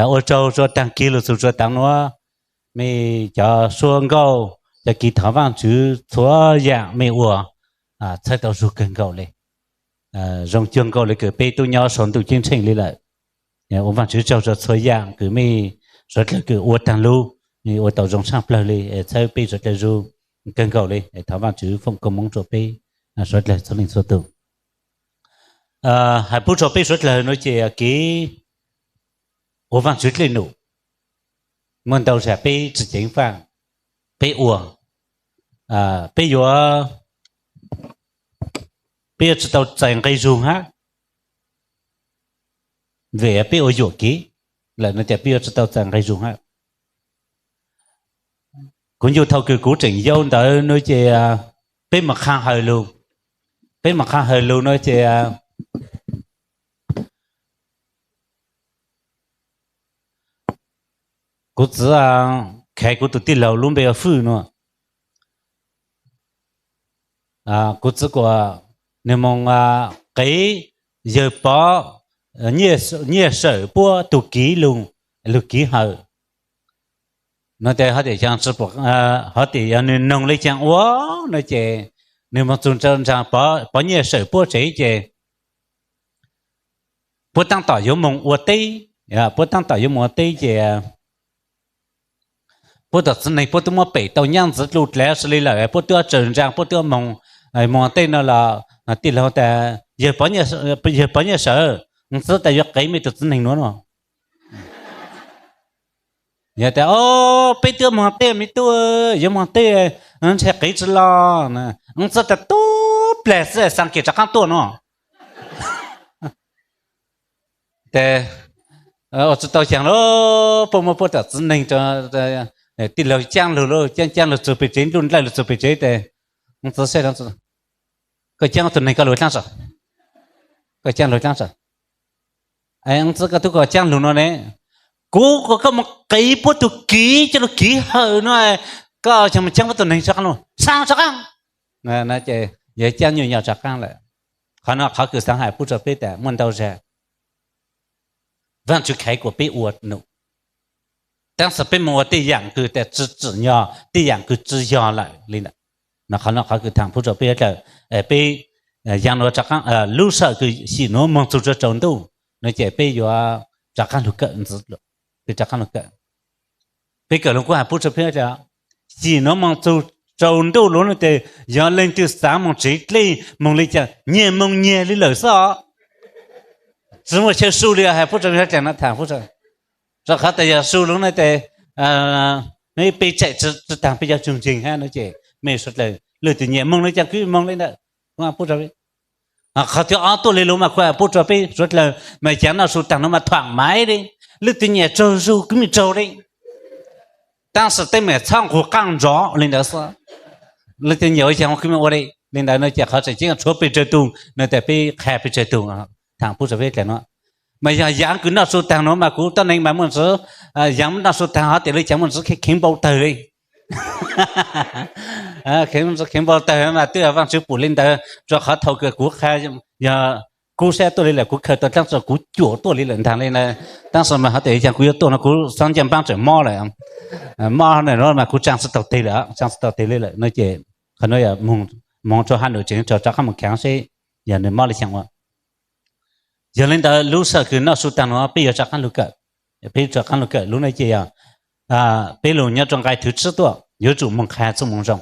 Ua tsaug rua taag kis lug txug rua taav nuav, mej cov suab nkauj, cov kis thov Vaajtswv txhua yaam mej ua txhawb tau zug kawg nkaus le, zoo cuag nkaus le kws peb tub nyob sau ntuj ceeb tsheej le lawm. Ua Vaajtswv tsaug rua txhua yaam kws mej suav dlawg kws ua taag lug, ua tau zoo tshaaj plawg le, txhawb peb suav dlawg zug kawg nkaus le. Thov Vaajtswv foom koob moob rua peb suav dlawg txhua leej txhua tug. Hais pub rua peb suav dlawg nuav ces kev ua Vaajtswv dlej num muaj ntau zag peb tsi ceev faj, peb ua, peb yuav, peb yuav tsi tau txais nqi zug hab, vim peb ua yuam kev lawm no ces peb yuav tsi tau txais nqi zug hab. Kuv ncu thaus kws kuv tseem yau ntawd nuav ces peb mus qha hawm lug, peb mus qha hawm lug nuav ces kuv txiv khaiv kuv tug tij laug lub npe ua Fwj nuav. Kuv txiv kuas nwg moog qiv yawg Pov Nyiaj Sawm puab tug kiv lug, lug kiv hawm no ces hov tias, hov tias yog nwg noog le caag ua no ces nwg moog txug nraag Pov Nyiaj Sawm puab tsev ces puab taab tom yuav moog ua teb, puab taab tom yuav moog ua teb ces puab tus txiv neeg puab twb muab pem tau nyab ntxiv dlu dlav xws le lawm, puab twb tsaws nraag puab twb moog, moog ua teb no los tij laug tas, yawg Pov Nyiaj Sawm, ntxiv tas yuav qiv mej tus txiv neeg nuav no. Yog tas, o, peb twb moog teb me tub, yuav moog teb, ntshe qiv tsi los. Ntxiv tas, tub plag xwb, xaa kiag rov qaab tuaj no. Ces ua tsi tau caag lauj, puab muab puab tus txiv neeg, tij laug caab lug lauj, caab caab lug txug peg tsev, nruj nplawg lug txug peg tsev ces ntxiv saib, koj caab tus neeg koj lug dlaab tso, koj caab lug dlaab tso. Ntxiv, koj tub koj caab lug no ne, kuv kuas koj moog qiv puab tug kiv coj lug kiv hawm no, koj caag moog caab puab tus neeg rov qaab lug, xaa rov qaab. Ces yawg caab nyuaj nyuaj rov qaab lawm. Qhov no qhov kws xaav hais pub rua peb tas muaj ntau zag Vaajtswv khaiv kuas peb ua num, tab sis peb moog ua tej yaam kws tas tsi tsim nyog, tej yaam kws tsi yog lawm li ntawd. Qhov no qhov kws thaam pub rua peb dlawg, peb yaa nuav, lub sij hawm kws xyim nuav moog txug rua tsaus ntuj no ces peb yuav rov qaab lug kawm ntxiv, peb rov qaab lug kawm. Peb kawm lug kuv hais pub rua peb tas, xyim nuav moog txug tsaus ntuj lug no ces yog leej twg xaav moog tsev dlej moog li cas, nyias moog nyias li lawm xwb os. Tsi muaj chaw su li, hais pub rua peb dlawg no thaam pub rua, rua qhov tas yog su lug no ces peb tsaim tsi taag peb cov tsoog ntseeg hab no ces mej suav dlawg leej twg nyias moog li cas kuv moog li ntawd. Kuv pub rua peb, qhov thib ob tuaj le lug mas kuv hais pub rua peb suav dlawg mas caav noj su taag nuav mas thuam maiv le, leej twg nyias tsaug zug kuv mej tsaug le, tab sis teeb meem txhob nqug qaab nrov li ntawd xwb. Leej twg nyias ua caag kuv mej ua le. Li ntawd no ces qhov tseem ceeb tshuav pes tsawg tug no tas peb qha pes tsawg tug, thaam pub rua peb dlawg no. Mas yog yaav kws noj su taag nuav mas kuv tuab neeg mas muaj ntsis, yaav noj su taag hov tias le caag muaj ntsis kheev npau tawg le, kheev npau tawg mas twb yog Vaajtswv pum li ntawd, rua qhov thaus kws kuv qha, yog kub sab tuaj li lawm, kuv khaws tau dlaab tsi kuv cuam tuaj li lawm ntaag le na. Tab sis mas hov tias caag kuv yuav tuaj no kuv xob ncaaj npaab tseem mob lawm, mob na mas kuv tsaa tsi tau teg lawm, tsaa tsi tau teg li lawm no ces qhov nuav yog moog rua ha num tseem rov qaab moog khaav seb yog nws mob li caag ua. Yog li ntawd lub sij hawm kws noj su taag nuav peb yuav rov qaab lug kawm, peb rov qaab lug kawm lub no ces yog peb lug nyob rua nqai thwv tsib tuaj, yuav tsum moog qha txuj moo zoo,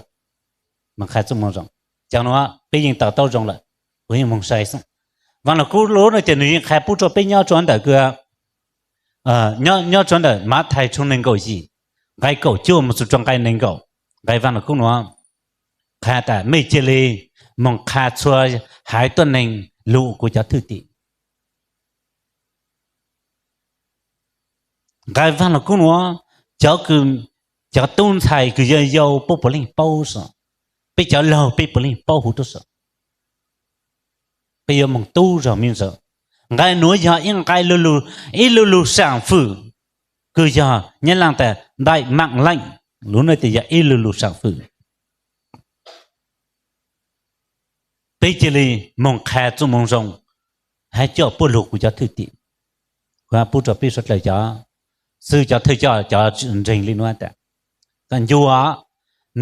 moog qha txuj moo zoo. Cov nuav peb yeej to taub zoo lawm, kuv yeej moog sai xwb. Vaaj Lug Kub lub no ces nws yeej qha pub rua peb nyob rua ntawm kws, nyob rua ntawm Mathais tshooj neeg nkaum yim, nqai kaum cuaj moog txug rua nqai neeg nkaum, nqai Vaaj Lug Kub nuav qha tas mej cia li moog qha txhua haiv tuab neeg lug kuv cov thwj tim. Nqai Vaaj Lug Kub nuav, cov, cov tub ntxhais kws yau yau puab puav leej paub sub, peb cov laug peb puav leej paub huv tub sub. Peb yuav moog tub zog me ntsis. Nqai nuav yog ib nqai, ib lu lug saam fwm, kws yog Nyab Laaj tas đại mạng lệnh, lub no ces yog ib lu lug saam fwm. Peb cia li moog qha txuj moo zoo hab coj puab lug kuv cov thwj tim. Kuv pub rua peb suav dlawg cov xwb cov thawj coj cov ntseeg li nuav tas, koj ncu,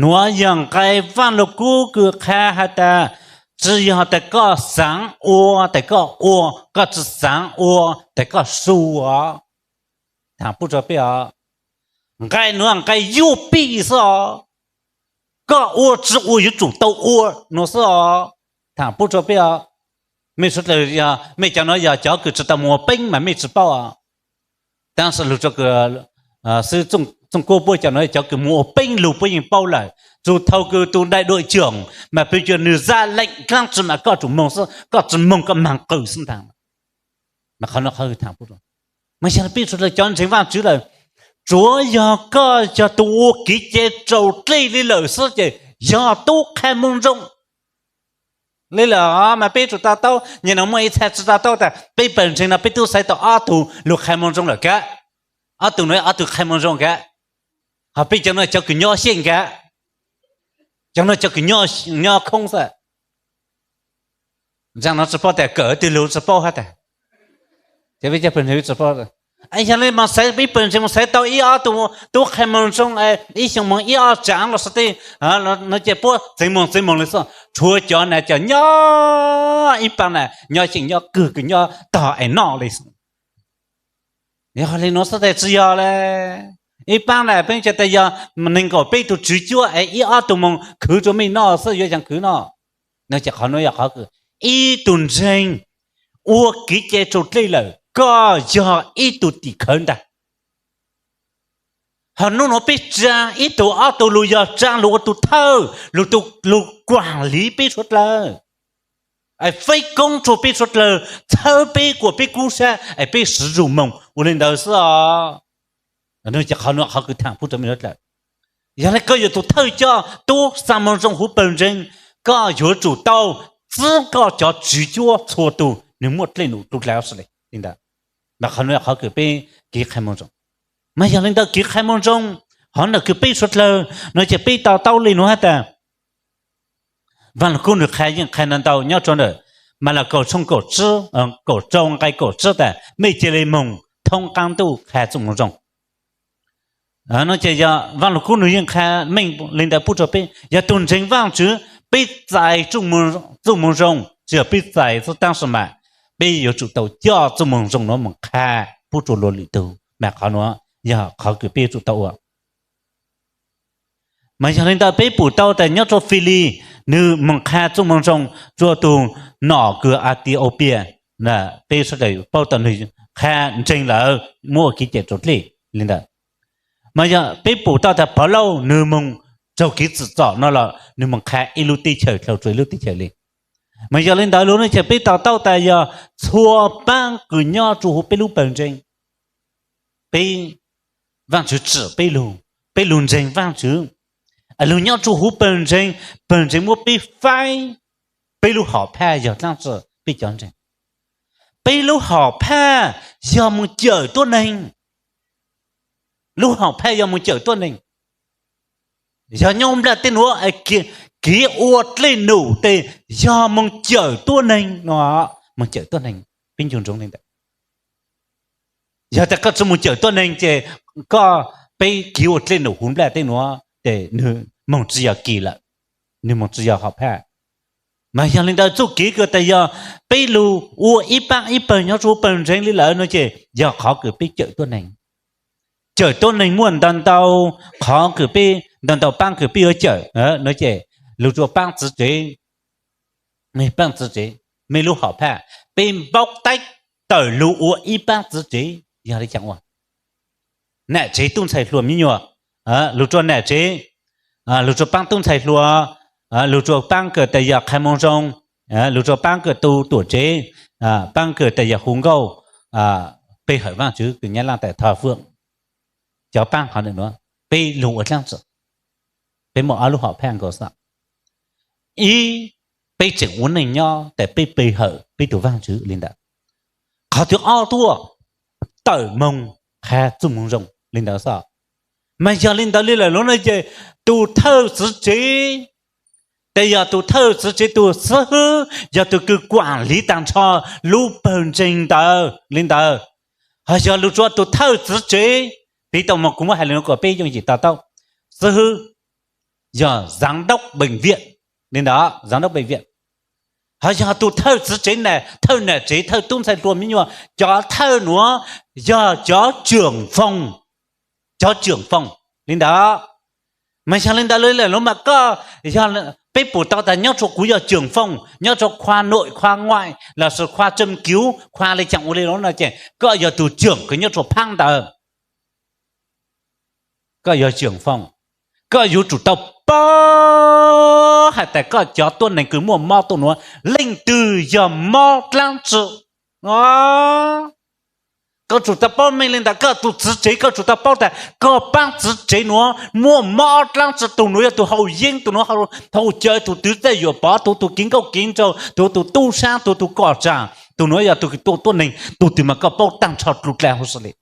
nuav yog nqai Vaaj Lug Kub kws qha has tas, tsi yog tas koj xaav ua tas koj ua, koj tsi xaav ua tas koj su os. Tham pub rua peb os, nqai nuav nqai yuj pij xwb os. Koj ua tsi ua yuav tsum tau ua nuav xwb os. Tham pub rua peb os, mej suav dlawg, mej cov nuav yog cov kws tsi tau moog ua peeb mas mej tsi paub os. Tab sis lug rua kws xwb, Txooj Kuab puab cov nuav cov kws moog ua peeb lug puab yeej paub lawm. Txug thaus kws tus đại đội trưởng mas peb cov nwg ra lệnh dlaab tsi mas koj tsum moog xwb, koj tsi moog koj maag qw xwb ntaag. Mas qhov nuav qhov tham pub, mas yog peb suav dlawg cov ntseeg Vaajtswv lawm, tsuav yog koj yog tus ua kev cai raus dlej li lawm xwb ces yog tub qha moo zoo li lawm. Mas peb tsum to taub, nyem nuav muaj ib txha tsi to taub tas peb pawg ntseeg no peb tub xaiv tau ob tug lug qha moo zoo lawm kag, ob tug nuav ob tug qha moo zoo kag, ho peb cov nuav cov kws nyob xyeej kag, cov nuav cov kws nyob khoob xwb. Zaaj nuav tsi paub tas kawm twg lug tsi paub hab tas, ces peb cov pawg ntseeg tsi paub. Yog le mas xaiv peb pawg ntseeg moog xaiv tau ib ob tug tub qha moo zoo, ib xyoo moog ib ob tsaav los xwb tej no ces puab txeev moog txeev moog le xwb, tshuav cov na cov nyob ib paab na nyob xyeej nyob kawg kws nyob tog es noj le xwb. Yog le nuav xwb tas tsi yog le, ib paab na peb ca tas yog neeg nkaum peb tug tswv cuab es ib ob tug moog khwv rua mej noj xwb yuav caag khwv noj. No ces qhov nuav yog qhov kws ib tug ntseeg ua kev cai raus dlej lawm koj yog ib tug tim khawv ntag. Ho nub nuav peb tsaa ib tug ob tug lug yog tsaa lug ua tug thawj, lug tus lug kuam liv peb suav dlawg, es faib koob rua peb suav dlawg, txhawb peb kuas peb kub sab es peb siv zug moog ua le ntawd xwb os. No ces qhov nuav qhov kws tham pub rua mej suav dlawg, yog le koj yog tus thawj coj tub xa moo zoo huv pawg ntseeg, koj yuav tsum tau txib koj cov tswv cuab txhua tug nwg muaj dlej num dlhau le ntawd. Mas qhov nuav qhov kws peb kev qha moo zoo, mas yog le ntawd kev qha moo zoo, qhov ntawd kws peb suav dlawg no ces peb to taub le nuav hab tas Vaaj Lug Kub nwg qha yeej qha ntau ntau nyob rua ntawm Malakaus tshooj kaum tsib, kaum rau nqai kaum tsib tas mej cia le moog thoob qaab ntuj qha txuj moo zoo. No ces yog Vaaj Lug Kub nwg yeej qha meej le ntawd pub rua peb, yog tug ntseeg Vaajtswv peb txais txuj moo zoo, tsi yog peb txais xwb tab sis mas peb yuav tsum tau coj txuj moo zoo nuav moog qha pub rua luag lwm tug, mas qhov nuav yog qhov kws peb yuav tsum tau ua. Mas yog le ntawd peb pum tau tas nyob rua Filis, nwg moog qha txuj moo zoo rua tug nom kws Atiopias, peb sawv daws paub tas nwg qha ntseeg lawm muab ua kev cai raus dlej le ntawd. Mas yog peb pum tau tas Povlauj nwg moog raug kev txim txom no los nwg moog qha ib lub teb chaws dlhau rua ib lub teb chaws le. Mas yog le ntawd lug no ces peb to taub tas yog txhua paab kws nyob rua huv peb lub pawg ntseeg, peb, Vaajtswv tsim peb lug, peb lug ntseeg Vaajtswv, lug nyob rua huv pawg ntseeg, pawg ntseeg muab peb faib, peb lub hom phaj yog dlaab tsi? Peb cov ntseeg, peb lub hom phaj yog moog cawm tuab neeg. Lub hom phaj yog moog cawm tuab neeg. Yog nyob nplaj teb nuav kev ua dlej num tes yog moog cawm tuab neeg no, moog cawm tuab neeg. Peb ncu ntsoov le ntawd. Yog tas koj tsi moog cawm tuab neeg ces koj, peb kev ua dlej num huv nplaj teb nuav ces nwg moog tsi yog kis lawm, nwg moog tsi yog hom phaj. Mas yog le ntawd txuj kev kws tas yog peb lug ua ib paab ib pawg nyob rua huv pawg ntseeg le lawm no ces yog qhov kws peb cawm tuab neeg. Cawm tuab neeg muaj ntau ntau qhov kws peb, ntau ntau paab kws peb yuav cawm no ces lug rua paab txiv tsev, paab txiv tsev, mej lub hom phaj, peb npaub taib tawm lug ua ib paab txiv tsev yog le caag ua. Nam tsev tub ntxhais hluas me nyuam, lug rua nam tsev, lug rua paab tub ntxhais hluas, lug rua paab kws tas yog qha moo zoo, lug rua paab kws tu tuam tsev, paab kws tas yog hu nkauj, pe hawm Vaajtswv kws Nyab Laaj tas thờ phượng. Cov paab qhov ntawm nuav peb lug ua dlaab tsi? Peb muaj ob lub hom phaj nkaus xwb. Ib, peb tseem ua neej nyob tas peb pe hawm peb tug Vaajtswv le ntawd. Qhov thib ob tuaj, tawm moog qha txuj moo zoo le ntawd xwb. Mas yog le ntawd le lawm lug no ces tus thawj txiv tsev, tas yog tus thawj txiv tsev tus xib hwb yog tus kws kuam liv taag nrho lub pawg ntseeg ntawd le ntawd. Ho yog lug rua tus thawj txiv tsev Tiv tau mas kuv muab hais li no kom peb yooj yim to taub. Xib hwb yog giám đốc bệnh viện, li ntawd giám đốc bệnh viện. Ho yog tus thawj txiv tsev, thawj niam tsev, thawj tub ntxhais hluas me nyuam, cov thawj nuav yog cov trưởng phòng, cov trưởng phòng li ntawd. Mas yog li ntawd lawm los mas koj yog, peb pum tau tas nyob rua kuv yog trưởng phòng nyob rua khoa nội, khoa ngoại lossis khoa châm cứu, khoa li caag ua li no ces koj yog tus trưởng kws nyob rua phab ntawd. Koj yog trưởng phòng, koj yuav tsum tau paub hais tas koj cov tuab neeg kws muaj mob tuaj nuav leej twg yog mob dlaab tsi. Koj tsum tau paub meej li ntawd, koj tus txiv tsev koj tsum tau paub tas koj paab txiv tsev nuav muaj mob dlaab tsi, tus nuav yog tus haus yeeb, tus nuav haus cawv, tus twv txawj yuam pov, tus tus kev nkauj kev nraug, tus tus tub saab, tus tus kom tsaam, tus nuav yog tus kws tua tuab neeg, tus twg mas koj paub taag nrho dlua dlaa huv si li.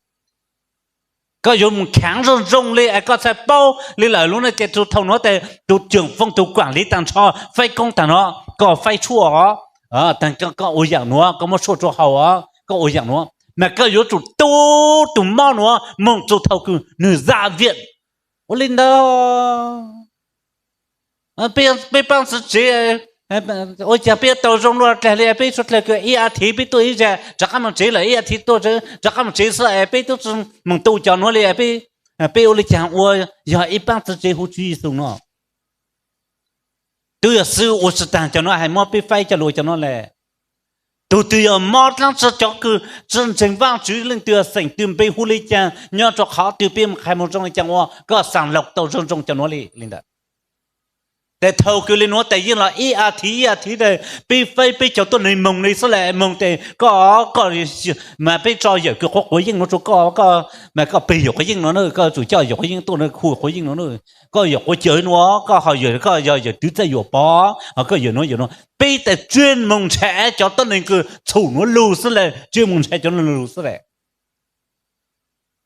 Koj yuav mus khaav zoo zoo li es koj txhaj paub li lawm lub no ces tus thaum nuav tes tus trưởng phòng, tus quản lý taag nrho faib koob taag no, koj faib tshuaj os, koj ua yaam nuav, koj muab tshuaj rua haus os, koj ua yaam nuav, mas koj yuav tsum tu tus mob nuav moog txug thaum kws nwg ra viện. Ua li ntawd peb paab txiv tsev, ua caag peb tau zoo luaj dlaag li, peb suav dlawg kws ib as thiv peb tuaj ib zag rov qaab moog tsev lawm, ib as thiv tuaj rov qaab moog tsev xwb es peb tub tsi moog tu cov nuav li, peb ua li caag ua, yog ib paab txiv tsev huv Tswv Yexus no. Twb yog xib hwb ua tsi taag cov nuav hais muab peb faib coj lug cov nuav le. Tug twg yog mob dlaab tsi, cov kws tsi ntseeg Vaajtswv, leej twg xeem twg npe hu li caag, nyob rua qhov twg, peb mus qha moog zoo li caag ua, koj sàng lọc tau zoo zoo cov nuav li li ntawd. Tes thaum kws li nuav tes yeej los ib as thiv ib as thiv tes peb faib peb cov tuab neeg moog li xwb le, moog tes koj, koj, mas peb tso yawm kws quav quav yeej nuav rua koj, koj mas koj peg yawm quav yeej nuav, koj tsum coj yawm quav yeej tuaj no, khu quav yeej nuav, koj yawm quav cawv nuav, koj ho yawm, koj yog yawm twv txawj yuam pov, ho koj yawm nuav yawm nuav, peb tes tswj moog nrhav cov tuab neeg kws txhum nuav lug xwb le, tswj moog nrhav cov nuav lug xwb le.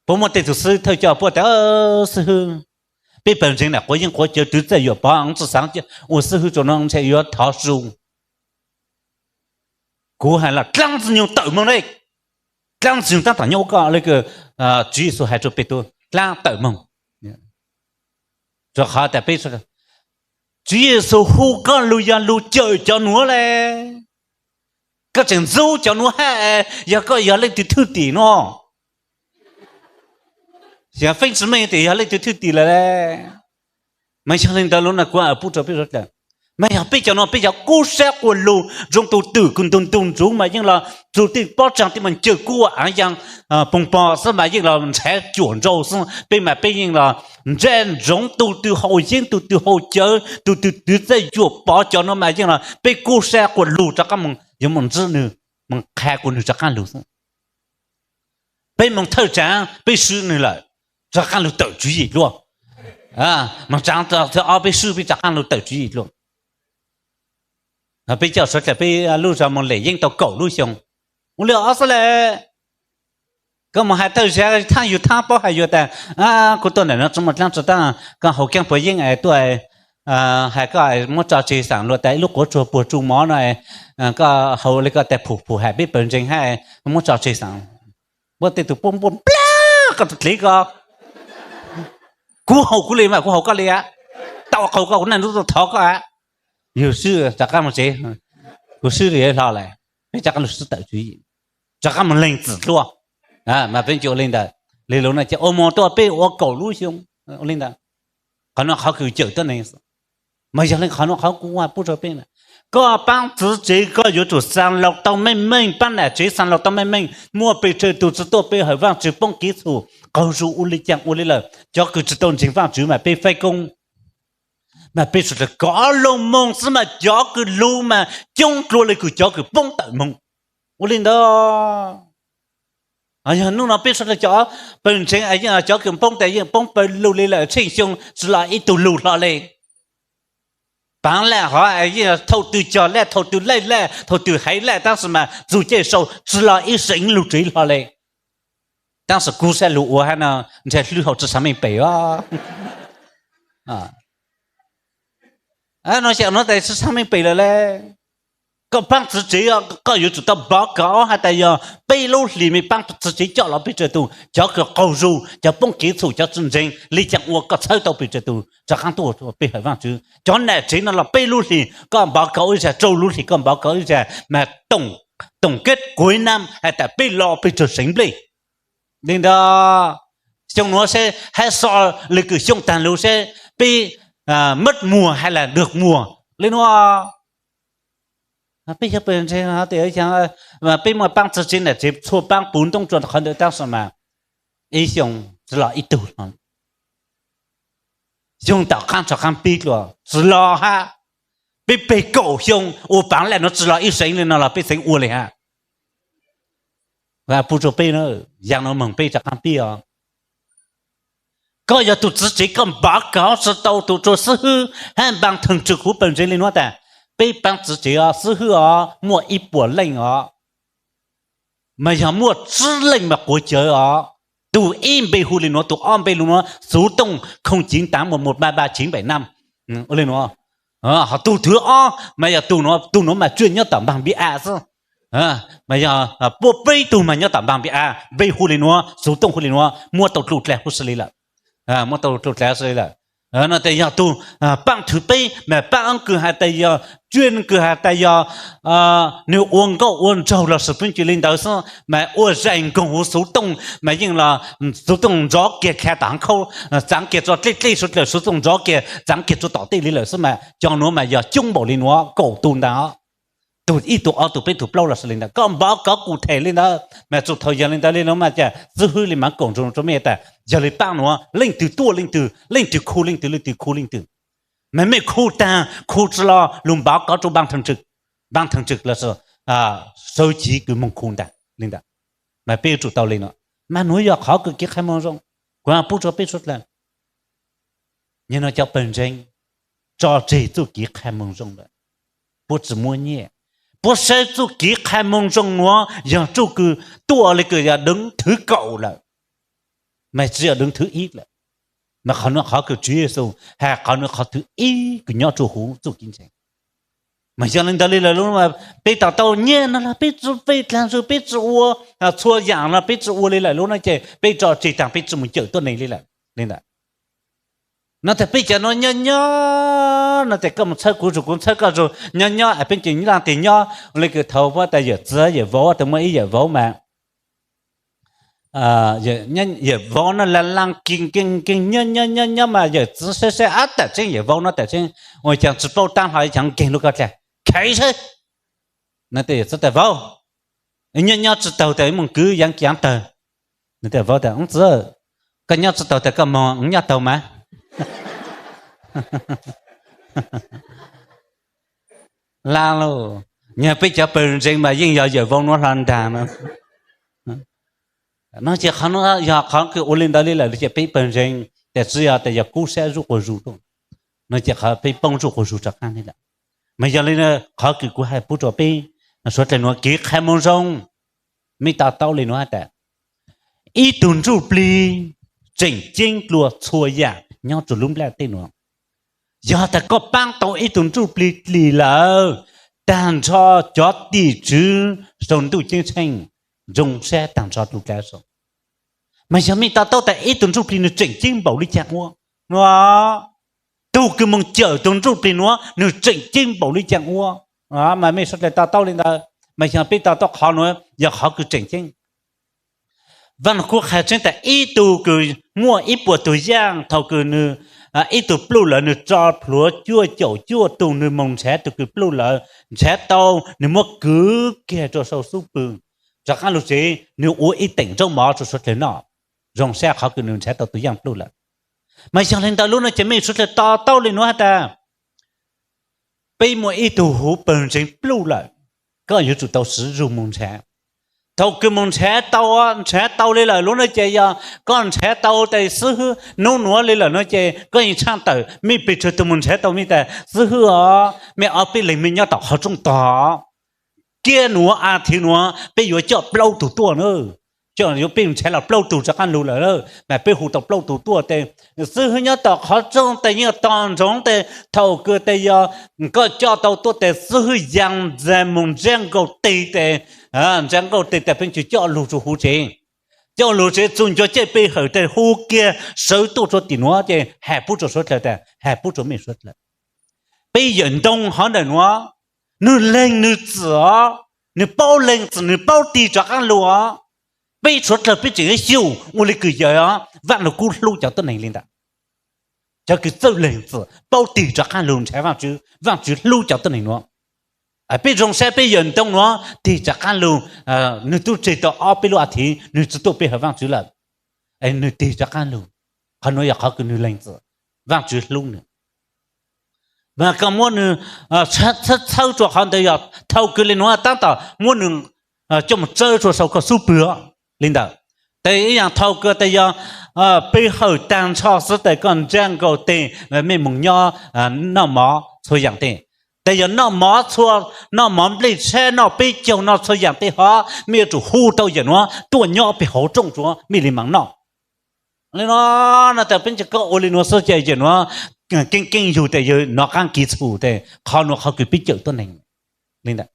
Puab muaj tej tug xib hwb thawj coj puab tas, xib hwb, peb pawg ntseeg nam quav yeej quav cawv twv txawj yuam pov, tsi xaav ua xib hwb rua nuav, ntshe yuav thov su. Kuv hais los dlaab Ntxwg Nyoog tawm moog le, dlaab Ntxwg Nyoog taab tom nyob ua koj le, Tswv Yexus hais rua Petus dlaab tawm moog. Rua qhov tas peb, Tswv Yexus hu koj lug yog lug cawm cov nuav le, koj tseem ntxub cov nuav hab, yog koj yog leej twg thwj tim nuav, feeb tsi meej tes yog leej twg thwj tim lawm le. Mas yog le ntawd lub no kuv pub rua peb suav dlawg, mas yog peb cov nuav peb cov kub sab quas lug zoo tus twm kws ntug ntug ntsuv mas yeej los txug tej pob tsaag tej mas ncaws kub ua aav yaam poog pog xwb mas yeej los nrhav cuam nrau xwb, peb mas peb yeej los ntsaj ntsoov tus twg haus yeeb, tus twg haus cawv, tus twg twv txawj yuam pov, cov nuav mas yeej los peb kub sab quas lug rov qaab moog yuav moog ntsib nwg, moog qha kuas nwg rov qaab lug xwb. Peb moog thawj tsaav peb swb nwg lawm, rov qaab lug tawm tswv yim dlua. Moog tsaav thawj ob peb swb peb rov qaab lug tawm tswv yim dlua. Peb coj suav dlawg peb lub zog moog lem yeeb tau kaum lub xyoo, ua li ob xwb le. Koj moog hais tawg zag thaab yug thaab paub hais yug tas, kuv tuaj ntawm no tsi muaj dlaab tsi taag, koj haus keeb puas yeeb es tuaj, hais koj muab tso tseg xaam luag tas ib lub quav tsuag puag tsu mov no, koj haus li koj tas phum phum hais peb pawg ntseeg hab, muab tso tseg xaam. Muab tej tug puab npuaj nplaj koj tus dlev ko. Kuv haus kuv li mas kuv haus koj li a, tau qaug koj kuv naj nub tuaj thov koj a. Yug swb rov qaab moog tsev, kuv swb li hlo lawm, peb rov qaab lug swb tawm tswv yim, rov qaab moog leeg txim dlua. Mas peb ncu ua li ntawd, li lub no ces ua moog tuaj peb ua kaum lub xyoo ua li ntawd. Qhov no qhov kws cawm tuab neeg, mas yog le qhov no qhov kuv pub rua peb na, koj paab txiv tsev koj yuav tsum xaa laug tau meej meej, paab nam tsev xaa laug tau meej meej, muaj pes tsawg tug tsi tuaj pe hawm Vaajtswv poob kev txhum, qaug zug ua li caag ua li lawm. Cov kws tsi tau ntseeg Vaajtswv mas peb faib koob, mas peb suav dlawg kov lug moog xwb mas cov kws lug mas coob dlua le kws cov kws poob tawm moog. Ua li ntawd, yog nub no peb suav dlawg cov pawg ntseeg yeej cov kws poob tas yeej poob pawg lug li lawm, tsheej xyoo tsi los ib tug lug hlo le. Paav laj hov yeej thauj tw cog laj, thauj tw laij laj, thauj tw haiv laj, tab sis mas txug caij sau tsi los ib seev lug tsev hlo le. Tab sis kub sab lug ua hab no, ntshe hlwb hauv tsi xaav meej pem os. No xyaum no tes tsi xaav meej pem lawm le. Koj paab txwv tsev, koj yuav tsum tau npov kov hais tas yog peb lub hlis mej paab txwv tsev coj los pes tsawg tug, cov kws qaug zug, cov poob kev txhum, cov tsi ntseeg, le caag ua koj txhawb tau pes tsawg tug rov qaab tuaj peb hawm Vaajtswv. Cov nam tsev no los peb lub hlis koj npov kov ib zag, rau lub hlis koj npov kov ib zag, mas tổng kết cuối năm hais tas peb lo pes tsawg seev nplej. Li ntawd, xyoo nuav seb hab so le kws xyoo taag lug seb peb mất mùa hay là được mùa le nuav. Peb yog pawg ntseeg, peb muaj paab txwv tsev nam tsev txhua paab puv ntoob tsua qhov ntawd tab sis mas ib xyoo tsi lo ib tug. Xyoo tom qaab rov qaab pib dlua tsi lo hab. Peb peg kaum xyoo ua paav lawm nuav tsi lo ib seev le no los peb xeev ua le hab. Pub rua peb, yaam nuav moog peb rov qaab pib os. Koj yog tug txwv tsev koj npov kov tsi tau tug rua xib hwb hab npaa theej tswm huv pawg ntseeg le nuav tas, peb paab txwv tsev os, xib hwb os, muaj ib puas leej os, mas yog muaj tsib leej mas quav cawv os. Tug ib npe hu le nuav, tug ob npe hu le nuav, xov tooj không chín tám một một ba ba chín bảy năm. Ua le nuav, ho tug thwv ob mas yog tug nuav, tug nuav mas tsuas nyob tom npaag npi a xwb. Mas yog puab peb tug mas nyob tom npaag npi a, npe hu le nuav, xov tooj hu le nuav, muab tau dlua dlawg huv si le lawm. Muab tau dlua dlawg huv si le lawm. No tas yog tug paab thwv peb mas paab kws has tas yog, tsuas kws has tas yog nwg ua nkauj ua nraug los sis peb cws le ntawd xwb mas ua zais nkoog huv xov tooj mas yeej los xov tooj nrov kiag dlha tom haav khaub, txaav kiag rua dlej dlej suav dlawg, xov tooj nrov kiag txaav kiag rua tom tej le lawm xwb mas cov nuav mas yog coob npaum le nuav kaum tug ntag. Tug ib tug ob tug peb tug plaub los sis le ntawd, koj npov kov kuj them le ntawd mas txug thaus yog le ntawd le nuav mas cas xib hwb le maam koom nrug rua mej tas yog le paab nuav leej twg tuaj leej twg, leej twg khu leej twg, leej twg khu leej twg. Mas mej khu taag khu tsi lo lug npov kov rua npaa theej tswm los sis sawv civ kws moog khu ntag le ntawd. Mas peb yuav tsum tau le nuav, mas nuav yog qhov kws kev qha moo zoo. Kuv pub rua peb suav dlawg, nyem nuav cov pawg ntseeg tso tseg txuj kev qha moo zoo lawm. Puab tsi muab nyiaj, puab saib txuj kev qha moo zoo nuav yog txuj kws tuaj le kws yog đứng thứ cộng lawm, mas tsi yog đứng thứ ib lawm. Mas qhov nuav qhov kws Tswv Yexus has qhov nuav qhov thứ ib kws nyob rua huv txuj kev ntseeg. Mas yog le ntawd le lawm lub, peb to taub nyiaj no los peb tsi, peb dlaag zug peb tsi ua, txhua yaam los peb tsi ua le lawm lub no ces peb tso tseg taag peb tsi mus cawm tuab neeg le lawm le ntawd. No tas peb cov nuav nyob nyob no tas koj mus txhawb kuv zug kuv txhawb koj zug nyob nyob es peb ces laaj tes nyob le kws thaus puab tas yawm txiv yawm vauv tas muaj ib yawm vauv mas yawm vauv no laaj laaj keeg keeg keeg nyob nyob nyob nyob mas yawm txiv saib saib ab tam tseeb yawm vauv no tam tseeb ua caag tsi paub taab hlo ib caag nkeeg lub koj dlaag kheev saib. No tas yawm txiv tas vauv, nyob nyob tsi taug tas moog kwv yaav yaav tawg. Vauv tas txiv, koj nyob tsi taug tas koj moog nyob taug mas. Laaj lauj, nyag peb cov pawg ntseeg mas yeej yog yawm vauv nuav hlo nraag no. No ces qhov nuav yog qhov kws ua le ntawd le lawm ces peb pawg ntseeg tas tsi yog tas yog kub sab zuj quas zug tuaj, no ces qhov peb poob zuj quas zug rov qaab le lawm. Mas yog le qhov kws kuv has pub rua peb suav dlawg nuav kev qha moo zoo, mej to taub le nuav has tas ib tug ntsuj plig tseem ceeb dlua txhua yaam nyob rua lub nplajn tej nuav. Yog tas koj paab tau ib tug ntsuj plig dlim lawm, taag nrho cov tim tswv sau ntuj ceeb tsheej zoo sab taag nrho dlua dlawg sau. Mas yog mej to taub tas ib tug ntsuj plig nwg tseem ceeb npaum le caag ua, tug kws moog cawm tug ntsuj plig nuav nwg tseem ceeb npaum le caag ua, mas mej suav dlawg to taub le ntawd. Mas yog peb to taub qhov nuav yog qhov kws tseem ceeb. Vaaj Lug Kub qha tseeb tas ib tug kws muaj ib puas tug yaaj thaus kws nwg, ib tug pluj lawm nwg tso plhuav cuaj caum cuaj tug nwg moog nrhav tug kws pluj lawm, nrhav tau nwg muab kwv kiag rua sau xub pwg, rov qaab lug tsev nwg ua ib teem nraub mov rua suav dlawg noj, zoo sab qhov kws nwg nrhav tau tug yaaj pluj lawm. Mas yog le ntawd lub no ces mej suav dlawg to taub le nuav has tas peb muaj ib tug huv pawg ntseeg pluj lawm, koj yuav tsum tau swv zug moog nrhav. Thaus kws moog nrhav tau, nrhav tau le lawm lub no ces yog koj nrhav tau tas xib hwb nub nuav le lawm no ces koj yeej tshaaj tawm mej pes tsawg tug moog nrhav tau mej tas xib hwb os, mej ob peb leeg mej nyob tom qhov rooj tog, kiab nuav a thiv nuav peb yuav coj plaub tug tuaj na, Coj yuav peb ntshai los plaub tug rov qab lug lawm, mas peb hu tau plaub tug tuaj tes, xib hwb nyob tom qhov rooj tes yeej tog ntsoov tes thaum kawg tes yog koj coj tau tuaj tes xib hwb yaa ntxag moog ntsab nkaus teg tes, ntsab nkaus teg tes peb tsis coj lug rua huv tsev. Coj lug tsev txug ncua caij pe hawm tes hu kiag sawv tuaj rua tim nuav ces has pub rua suav dlawg tes has pub rua mej suav dlawg. Peb yawm ntoo hov ntawm nuav, nwg leeg nwg txim os, nwg paub leeg txim nwg paub tig rov qaab lug os. Peb suav dlawg peb tseem xyum ua le kws yawm os, Vaaj Lug Kub hlub cov tuab neeg li ntawd. Cov kws txawj leeg txim paub tig rov qaab lug ntshai Vaajtswv, Vaajtswv hlub cov tuab neeg nuav. Peb zoo sab peb yawm ntoo nuav tig rov qaab lug, nwg tub tseg tau ob peb lub a thiv nwg tsi tuaj pe hawm Vaajtswv lawm, nwg tig rov qaab lug. Qhov nuav yog qhov kws nwg leeg txim, Vaajtswv hlub nwg. Mas koj muab nwg txhawb txhawb rua qhov ntawd yog thaum kws le nuav taab tom muab nwg coj moog tsawb rua sau koj xub pwg li ntawd. Tes ib yaam thaum kws tes yog pe hawm taag nrho xwb tes koj ntsab nkaus teg, mej moog nyob noj mov txhua yaam teg. Tes yog noj mov txhua, noj mov nplej tshab, noj peb caug, noj txhua yaam teg hov, mej yuav tsum hu tau yawm nuav tuaj nyob peg hauv rooj rua mej le maam noj. Li nuav no tes peb ntse koj ua li nuav xwb ces yawm nuav keej keej yug tes yawg nov qaab kiv txhum tes qhov nuav qhov kws peb cawm tuab neeg li ntawd.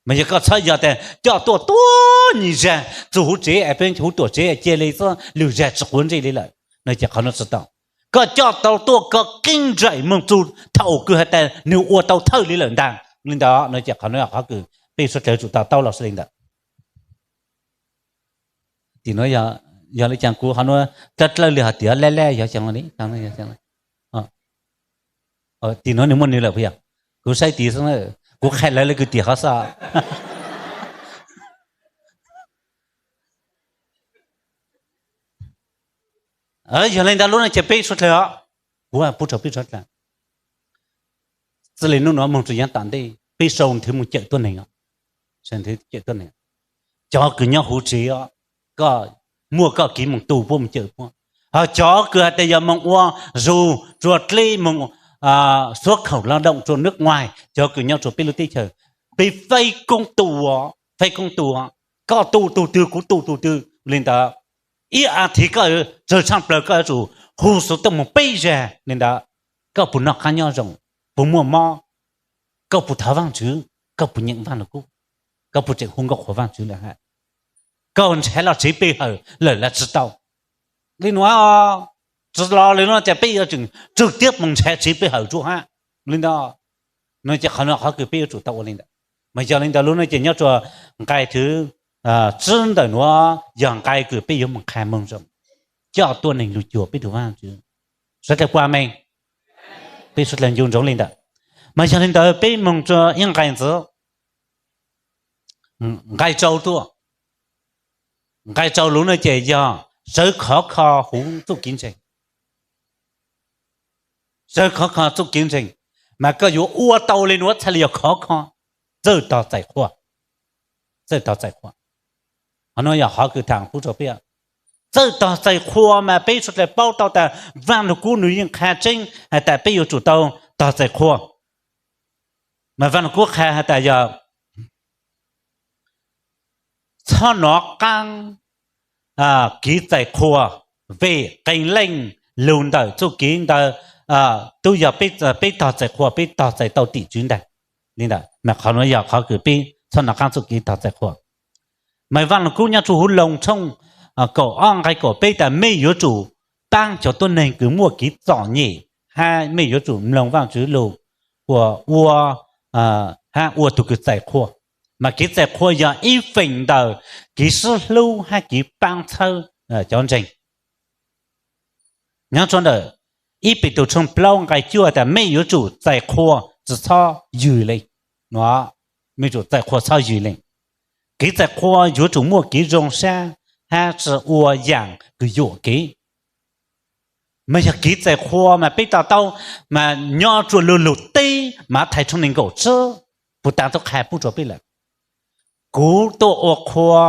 Mas yog koj txhob yog tes coj tuaj tuab nyim zag txug huv tsev es peb huv tuam tsev cia li xwb lwm zag tsi quav ntsej li lawm no ces qhov nuav tsi tau. Koj coj tau tuaj koj keeb nraim moog txug thaum kws has tas nwg ua tau thawj li lawm ntaag li ntawd no ces qhov nuav qhov kws peb suav dlawg tsum to taub los li ntawd. Tim nuav yog le caag kuv qhov nuav dlawb dlawb li hov tias laj laj yog xyoo li, tim nuav nwg muaj nwg lawm puas yog? Kuv saib tim xwb, kuv qha lawv le kws tim qhov xwb. Yog le ntawd lub no ces peb suav dlawg os, kuv pub rua peb suav dlawg, txij le nub nuav moog rua yaav tom ntej peb sau nthwv moog cawm tuab neeg, cawm tuab neeg. Cov kws nyob huv tsev os, koj muaj koj kev moog tu puab moog cawm puab. Ho cov kws has tas yog moog ua zug rua dleb moog xuab khaum lao doom rua nwb quaig, cov kws nyob rua peb lub teb chaws, peb faib koob tu, faib koob tu. Koj tu tug twg kuv tu tug twg li ntawd. Ib a thiv koj tsawg tshaaj plawg koj yuav tsum hu xuv tooj moog peb zag li ntawd. Koj puas noj qaab nyob zoo, puas muaj mob, koj puas thov Vaajtswv, koj puas nyeem Vaaj Lug Kub, koj puas tseem hu nkauj qhuas Vaajtswv lawm hab? Koj nrhav los tsev pe hawm lawm los tsi tau? Li nuav, tsi los li nuav ces peb yuav tsum tswj tiab moog nrhav tsev pe hawm rua hab li ntawd. No ces qhov nuav qhov kws peb yuav tsum tau ua li ntawd. Mas yog li ntawd lub no ces nyob rua nqai thwv tsib ntawm nuav yog nqai kws peb yuav moog qha moog zoo, coj tuab neeg lug cuag peb tug Vaajtswv. Suav dlawg puas meej? Peb suav dlawg ncu ntsoov li ntawd. Mas yog li ntawd peb moog rua ib nqai ntxiv, nqai rau tuaj. Nqai rau lub no ces yog sawv khov kho huv txuj kev ntseeg. Sawv khov kho txuj kev ntseeg, mas koj yuav ua tau li nuav txhaj li yog khov kho, txawj tog txais qhua, txawj tog txais qhua. Qhov nuav yog qhov kws tham pub rua peb. Txawj tog txais qhua mas peb suav dlawg paub tau tas Vaaj Lug Kub nws yeej qha tseeb has tas peb yuav tsum tau tog txais qhua. Mas Vaaj Lug Kub qha has tas yog txhob nov qaab kev txais qhua, vim qee leej lug ntawm txuj kev ntawd tub yog peb tog txais qhua peb tog txais tau tim tswv ntag. Li ntawd mas qhov nuav yog qhov kws peb txhob nov qaab txuj kev tog txais qhua. Mas Vaaj Lug Kub nyob rua huv Loos tshooj kaum ob nqai kaum peb tas mej yuav tsum paab cov tuab neeg kws muaj kev txom nyem, hab mej yuav tsum mloog Vaajtswv lug uas ua, hab ua tug kws txais qhua. Mas kev txais qhua yog ib feem ntawm kev sib hlub hab kev paab txhawb cov ntseeg. Nyob rua ntawm ib Petus tshooj plaub nqai cuaj tas mej yuav tsum txais qhua tsi txhob ywg leej. Mej tsum txais qhua txhob ywg leej. Kev txais qhua yuav tsum muaj kev zoo sab hab tsi ua yaam kws yuam kev. Mas yog kev txais qhua mas peb to taub, mas nyob rua lug lug teb Mathais tshooj neeg nkaum tsib puv tas tub qha pub rua peb lawm, kuv tuaj ua qhua,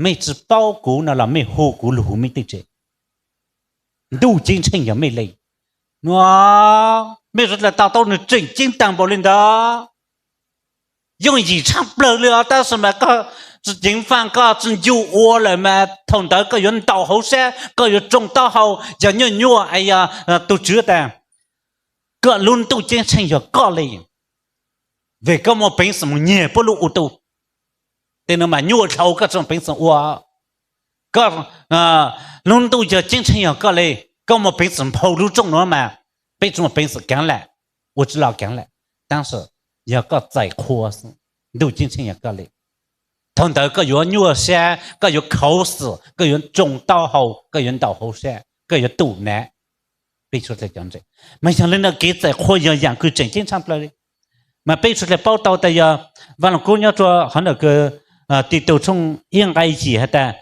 mej tsi paub kuv no los mej hu kuv lug huv mej tej tsev. Ntuj Ceeb Tsheej yog mej leej. Mej suav dlawg to taub nwg tseem ceeb taag npaum li ntawd. Yooj yim tshaaj plawg li os, tab sis mas koj tsis ceev faj koj tsis ncu ua lawm mas thaum ntawd koj yuav ntaus hauv siab, koj yuav tsoo taub hau, yog nyuaj nyuaj es yog tus Tswv tas, koj lub ntuj ceeb tsheej yog koj li, vim koj muaj peev xwm mus nyiag puab lub u tu. Tej no mas nyuaj dhau koj tsis muaj peev xwm ua. Koj lub ntuj yog ceeb tsheej yog koj li, koj muaj peev xwm nphau lub rooj no mas peb tsis muaj peev xwm keev lawm, ua tsis los keev lawm. Tab sis yog koj txais qhua xwb, ntuj ceeb tsheej yog koj li. Thaum ntawd koj yuav nyuaj siab, koj yuav khaus xwm, koj yuav tsoo taub hau, koj yuav ntaus hauv siab, koj yuav tum nav. Peb suav dlawg cov ntseeg, mas yog li ntawd kev txais qhua yog yaam kws tseem ceeb tshaj plaws li. Mas peb suav dlawg paub tau tas yog Vaj Lug Kub nyob rua qhov ntawm kws Tim Tus tshooj ib nqai yim has tas,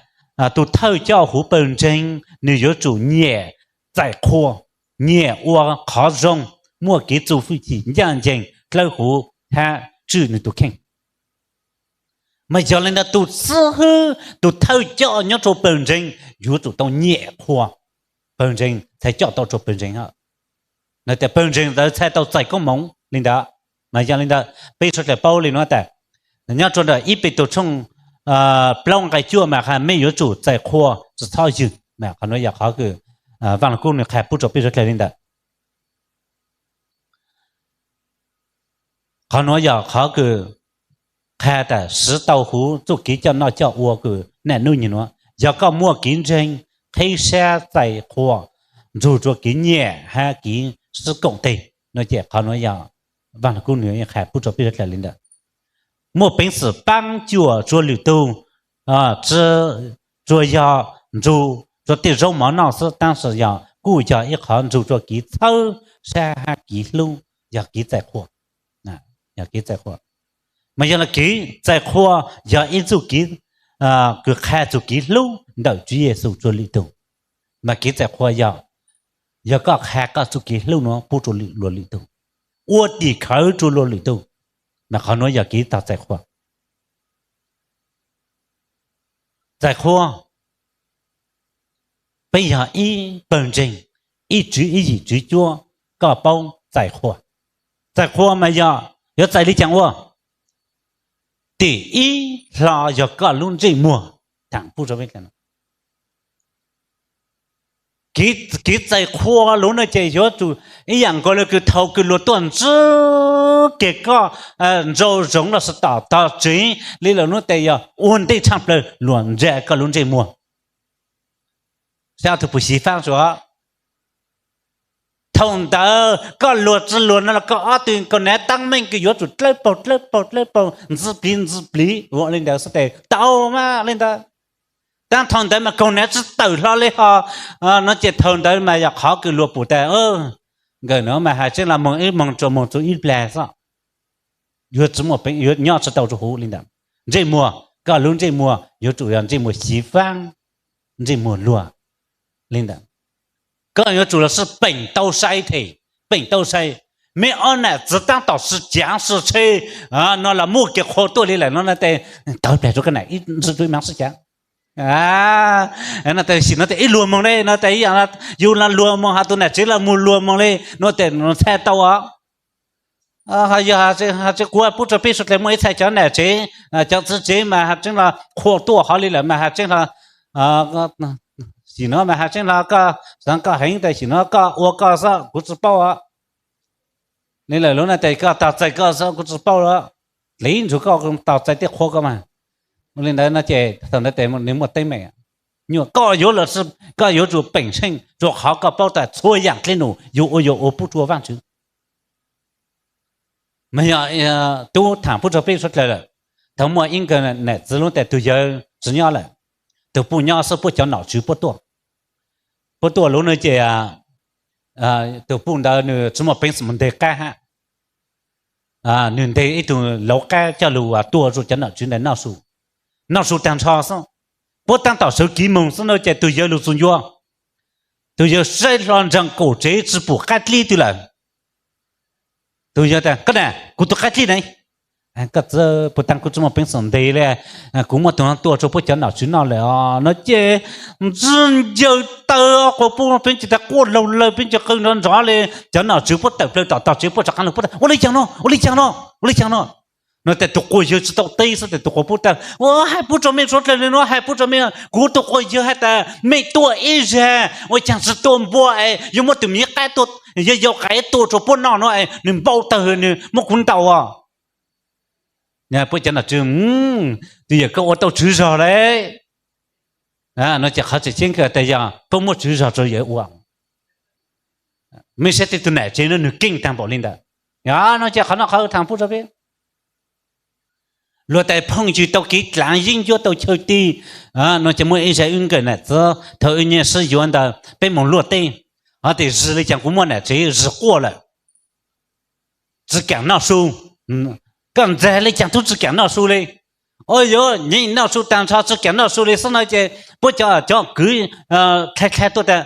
tus thawj coj huv pawg ntseeg nws yuav tsum nyiam txais qhua, nyiam ua qhov zoo, muaj kev txuj fwj chim ncaj ncees dlawb huv hab tswj nws tus kheej. Mas yog li ntawd tus xib hwb, tus thawj coj nyob rua pawg ntseeg yuav tsum tau nyiam qhua, pawg ntseeg txhaj coj tau rua pawg ntseeg. Pawg ntseeg ntawd txhaj tau txais koob moov li ntawd. Mas yog li ntawd peb suav dlawg paub li nuav tas, nyob rua ntawm ib Petus tshooj plaub nqai cuaj mas has mej yuav tsum txais qhua tsis txhob ywg. Qhov nuav yog qhov kws Vaj Lug Kub nws qha pub rua peb suav dlawg li ntawd. Qhov nuav yog qhov kws qha tas siv tau huv txuj kev coj noj coj ua kws niaj hnub niaj nuav, yog koj muaj kev ntseeg, qheb sab txais qhua, nrug rua kev nyiam hab kev sib koom teg no ces qhov nuav yog Vaj Lug Kub nws qha pub rua peb suav dlawg li ntawd. Muaj peev xwm paab cuam rua lwm tug, tsi tsuas yog nrug rua tej zaub mov noj xwb, tab sis yog kuj yog ib qhov nrug rua kev txhawb sab hab kev hlub, yog kev txais qhua. Yog kev txais qhua, mas yog le kev txais qhua yog ib txuj kev kws qha txuj kev hlub ntawm Tswv Yexus rua lwm tug. Mas kev txais qhua yog, yog koj qha koj txuj kev hlub nuav pub rua luas lwm tug, ua tim khawv rua luas lwm tug. Mas qhov nuav yog kev tau txais qhua. Txais qhua, peb yog ib pawg ntseeg, ib tswv ib yim tswv cuab, koj paub txais qhua. Txais qhua mas yog yuav txais li caag ua? Tim ib hlo yog koj lub ntsej muag. Kev txais qhua lug no ces yuav tsum ib yaam nkaus le kws thaum kws luas tuaj ntsib keg koj ntsau zoov los sis tom tog tsev li lawm nuav tes yog ua ntej tshaj plaws luas ntsia koj lub ntsej muag. Sab tug puas xyiv faab suav? Thaum ntawd koj luas tsi luas no los koj ob tug kaus hniav taab meej kws yuav tsum dlawb paug dlawb paug dlawb paug, ntxwb pliv ntxwb pliv ua li ntawd xwb tes tau mas li ntawd. Tab thaum ntawd mas kaus hniav tsi tawm hlo li ho no ces thaum ntawd mas yog qhov kws luas pum tas, nkawm no mas has tseeb los moog ib moog rua moog txug ib plag xwb, yuav tsi muaj, yuav nyob tsi tau rua huv li ntawd. Ntsej muag, koj lub ntsej muag yuav tsum yog ntsej muag xyiv faab, ntsej muag luag li ntawd. Koj yuav tsum los sis peem tau sai them, peem tau sai. Meb ob nam txiv taab tom sib caav sib tsheb no los muaj kev qhua tuaj li lawm no tes tawg plag rua koj nam ib ntsis rua ib maam sib caav. No tes sim no tes ib luag moog le no tes ib yaam yug los luag moog has tus nam tsev los mus luag moog le no tes txhaj tau os. Yog has tseeb kuv pub rua peb suav dlawg muaj ib txhia cov nam tsev, cov txiv tsev mas has tseeb los qhua tuaj hov li lawm mas has tseeb los, sim no mas has tseeb los koj xaav koj heev tes sim no koj ua koj xwb kuv tsi paub os. Li lawm lub no tes koj tog txais koj xwb kuv tsi paub os. Dliv ntsug koj tog txais tej qhua koj mas. Ua li ntawd no ces thaum ntawd tes nws muaj teeb meem. Nyuam koj yuav los, koj yuav tsum peem tsheej rua qhov koj paub tas txhua yaam dlej num yug ua yuav ua pub rua Vaajtswv. Mas yog tub thaam pub rua peb suav dlawg lawm, thaum muaj ib nkawm nam txiv lub tes tug yawg tsi nyob lawm, tug puj nyob xwb puab cov nom tswv puab tuaj. Puab tuaj lub no ces tug puj ntawd nws tsi muaj peev xwm mus nteg qab hab. Nws nteg ib tug lauv qab coj lug tuaj rua cov nom tswv ntawd noj su. Noj su taag nrho xwb, puab taab tom sawv kev moog xwb no ces tug yawg lug txug ncua. Tug yawg saib hlo ntsaag kaum tsev tsi pum qab dlib twg lawm. Tug yawg tas, koj na, kuv tug qab dlib ne. Koj txiv, puag ta kuv tsi muaj peev xwm nteg le, kuv muaj tug no tuaj rua puab cov nom tswv noj lawm os no ces ntswj ncaws taw quas puj peb ces tas quaj laug lawg peb ces qw nrov nrov le. Cov nom tswv puab tawm plawg tom tog tsev puab rov qaab lug puab tas, ua li caag no, ua li caag no, ua li caag no. No tes tus quas yawg tsis tau teb xwb tes tus quas pub tas, ua hais pub rau mej suav dlawg li no, hais pub rau mej, kuv tus quas yawg has tas mej tuaj ib zag ua caag tsis tua npua es yuav muab tus miv qaib tua, yawg yau qaib tua rua puab noj no es nwg npau tawg nwg muab kuv ntaus os. Puab cov nom tswv, tus yawm koj ua tau tswv zog le. No ces qhov tseem ceeb kawg tas yog puab muab tswv zog rua yawg ua. Mej saib tej tug nam tsev no nwg keej taag npaum li ntawd. No ces qhov no qhov thaam pub rua peb. Luag tas phooj ywg tau kev dlaav yeeb ncuab tau chaw ti. No ces muaj ib zag wb nkawm nam txiv thaum wb nyuam sib yuav ntawd peb moog luaj teb, ho tes zig li caag kuv muaj nam tsev zig quaj lawm, tsi kaam noj su. Koj ntxag li caag tub tsi kaam noj su li. Ua yuav nyeem noj su taag nrho tsi kaam noj su li xwb no ces puab cov, cov kwv dlha dlha tuaj tas,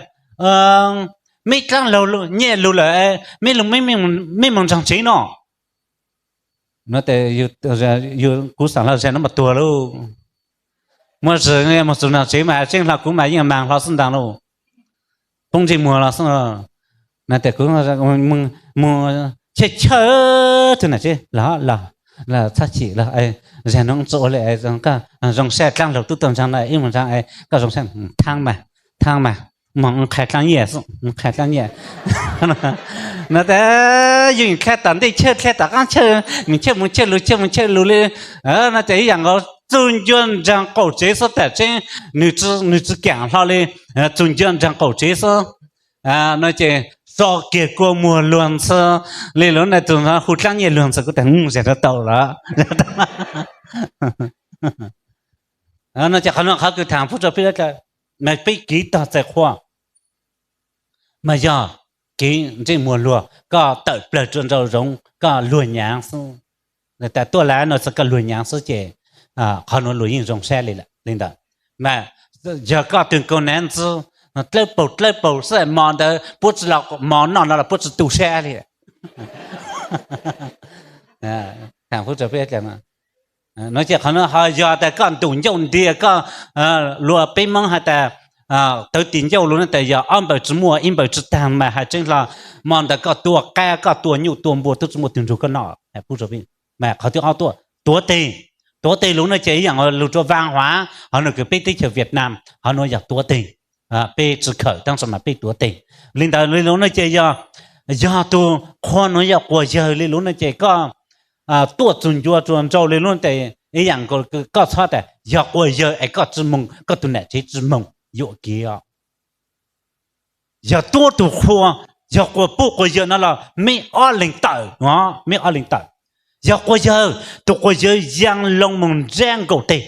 meb dlaab laug nyiaj lug lawm, meb lug, meb moog ntsaag tsev no. Kuv xaam hlo zag no mas tuag lauj. Muab zig moog txug ntsaag tsev mas tseeb hlo kuv mas yeej maag hlo xwb ntaag lauj. Poob ntsej muag los xwb. No tes kuv moog chawj chawj tug nam tsev, los los txhob chim los, zag no tsi ua li, koj zoo sab dlaab laug tub tuaj ntsaag no ib moog ntsaag, koj zoo sab, thaab mas, thaab mas, moog qha dlaab nyiaj xwb, qha dlaab nyiaj. No tes yug dlha tom ntej chawj dlha tom qaab chawj, nws chawj moog chawj lug chawj moog chawj lug li. No ces ib yaam nkaus txug ncua ntsaag qaum tsev xwb tam tseeb, nws tsi kaam hlo li, txug ncua ntsaag qaum tsev xwb. No ces so kiag kua muag luag ntxhi li lub na, tug hu dlaab nyiaj luag ntxhi kuv tas zag rua tau lawm. No ces qhov no qhov kws thaam pub rua peb, mas peb kev tog txais qhua mas yog kev ntsej muag luag, koj tawm plawg rua nraum zoov koj luag nyaav xwb. Tas tuaj lawm no txug koj luag nyaav xwb ces qhov nuav luag yeej zoo sab li lawm li ntawd. Mas yog koj tug kaus nav ntxwv dlawb paug dlawb paug xwb, mov ntawd puab tsi los, mov noj no los puab tsi tu sab li. No ces qhov no ho yog tas koj ntuj ncauj ntiag, koj, luag peb Moob has tas tawv tis ncauj lug no tas yog ob npaws tsi muaj ib npaws tsi taag, mas has tseeb hlo, mo ntawd koj tua qaib koj tua nyuj tua npua tub tsi muaj tug nrug koj noj. Mas qhov thib ob tuaj tuav teg. Tuav teg lug no ces ib yaam lug rua vaj huav, ho nua kws peb teb chaws Vietnam ho nua yog tuav teg. Peb tsi khawm tab sis mas peb tuav teg. Li ntawd li lug no ces yog, yog tug qhua nuav yog quas yawg li lug no ces koj tuaj txug ncua rua nrau li lug no ces ib yaam koj txhob tas yog quas yawg es koj tsi moog, koj tug nam tsev tsi moog yuam kev os. Yog tuab tug qhua, yog quas puj quas yawg no los meb ob leeg tawm, meb ob leeg tawm. Yog quas yawg, tug quas yawg yaa loo moog nrab nkaum teg.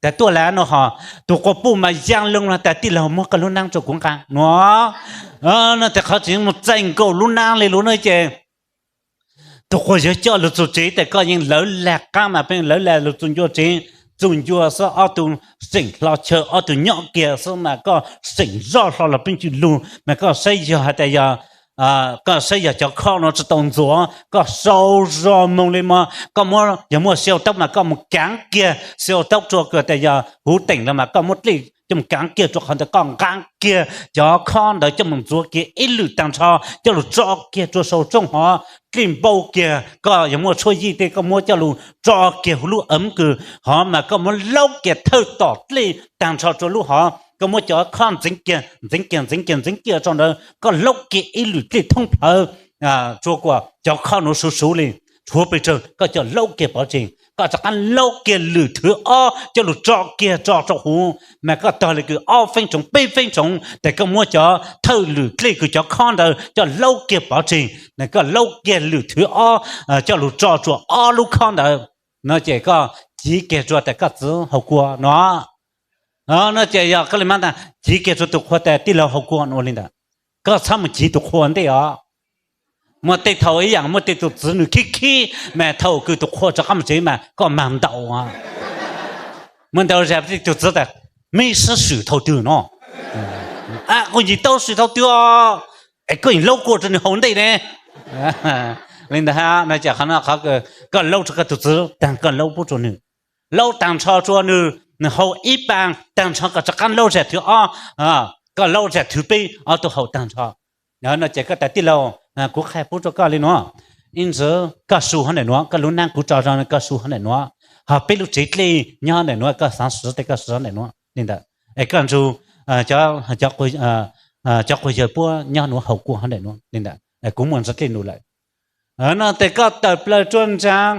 Tas tuaj lawm no ho, tug quas puj mas yaa loo los tas tij laug muab koj lub naab rua kuv nqaa no. No tas qhov tseem moog txais nkaus lub naab li lug no ces tug quas yawg coj lug txug tsev tas koj yeej lawv lag qaab mas peb lawv lag lug txug ncua tsev, txug ncua xwb ob tug seem hlo chaw ob tug nyob kiag xwb mas koj seem zoj hlo los peb tsi lug mas koj saib yog has tas yog, koj saib yog cov khob no tsi tau ntxuav koj sau zog moog li mas koj muab, yog muaj xyaw taub mas koj moog kaav kiag xyaw taub rua kws tas yog huv teem los mas koj muab dlej coj moog kaav kiag rua qhov ntawd koj nqaa kiag cov khob ntawd coj moog ntxuav kiag ib lwm taag nrho coj lug tso kiag rua sau rooj hov, dlej npau kiag koj yog muaj tshuaj yij tej koj muab coj lug tso kiag huv lub ev kws hov mas koj muab laub kiag thawj tom dlej taag nrho rua lub hov, koj muab cov khob ntxeev kiag ntxeev kiag ntxeev kiag ntxeev kiag rua ntawd koj laub kiag ib lwm dlej thoob plawg rua kuas cov khob nuav suv suv li, tshuav pes tsawg koj coj laub kiag pov tseg, koj rov qaab laub kiag lwm thwv ob coj lug tso kiag tso rua huv, mas koj tog le kws ob feeb tsoov peb feeb tsoov tas koj muab cov thawj lwm dlej kws cov khob ntawd coj laub kiag pov tseg, koj laub kiag lwm thwv ob coj lug tso rua ob lub khob ntawd, no ces koj civ kiag rua tas koj txiv haus kua no. No ces yog koj le maab tas civ kiag rua tug qhua tas tij laug haus kua no ua li ntawd, koj txhob moog civ tug qhua ntej os. Muaj tej thaum ib yaam muaj tej tug txiv nwg khib khib mas thaum kws tug qhua rov qaab moog tsev mas koj maag ntaus. Muaj ntau zag tej tug txiv tas meb sib swm thaum twg no, kuv ntsis tau swm thaum twg os, es koj yeej laub kua rua nwg haus ntej ne. Li ntawd hab no ces qhov no qhov koj laub rua koj tug txiv taag koj laub pub rua nwg, laub taag nrho rua nwg, nwg haus ib paag taag nrho koj rov qaab laub zag thwv ob, koj laub zag thwv peb ob tug haus taag nrho. No ces koj tas tij laug, kuv qha pub rua koj li nuav, ib ntsis koj su hov ntawm nuav, koj lub neej kuv tso zog no koj su hov ntawm nuav, ho peb lub tsev dlej nyob hov ntawm nuav, koj xaav siv tes koj siv hov ntawm nuav li ntawd. Es koj nrug cov quas yawg puab nyob nuav haus kuas hov ntawm nuav li ntawd, kuv muaj ntsis dlej num lawm. No tes koj tawm plaws rua nraag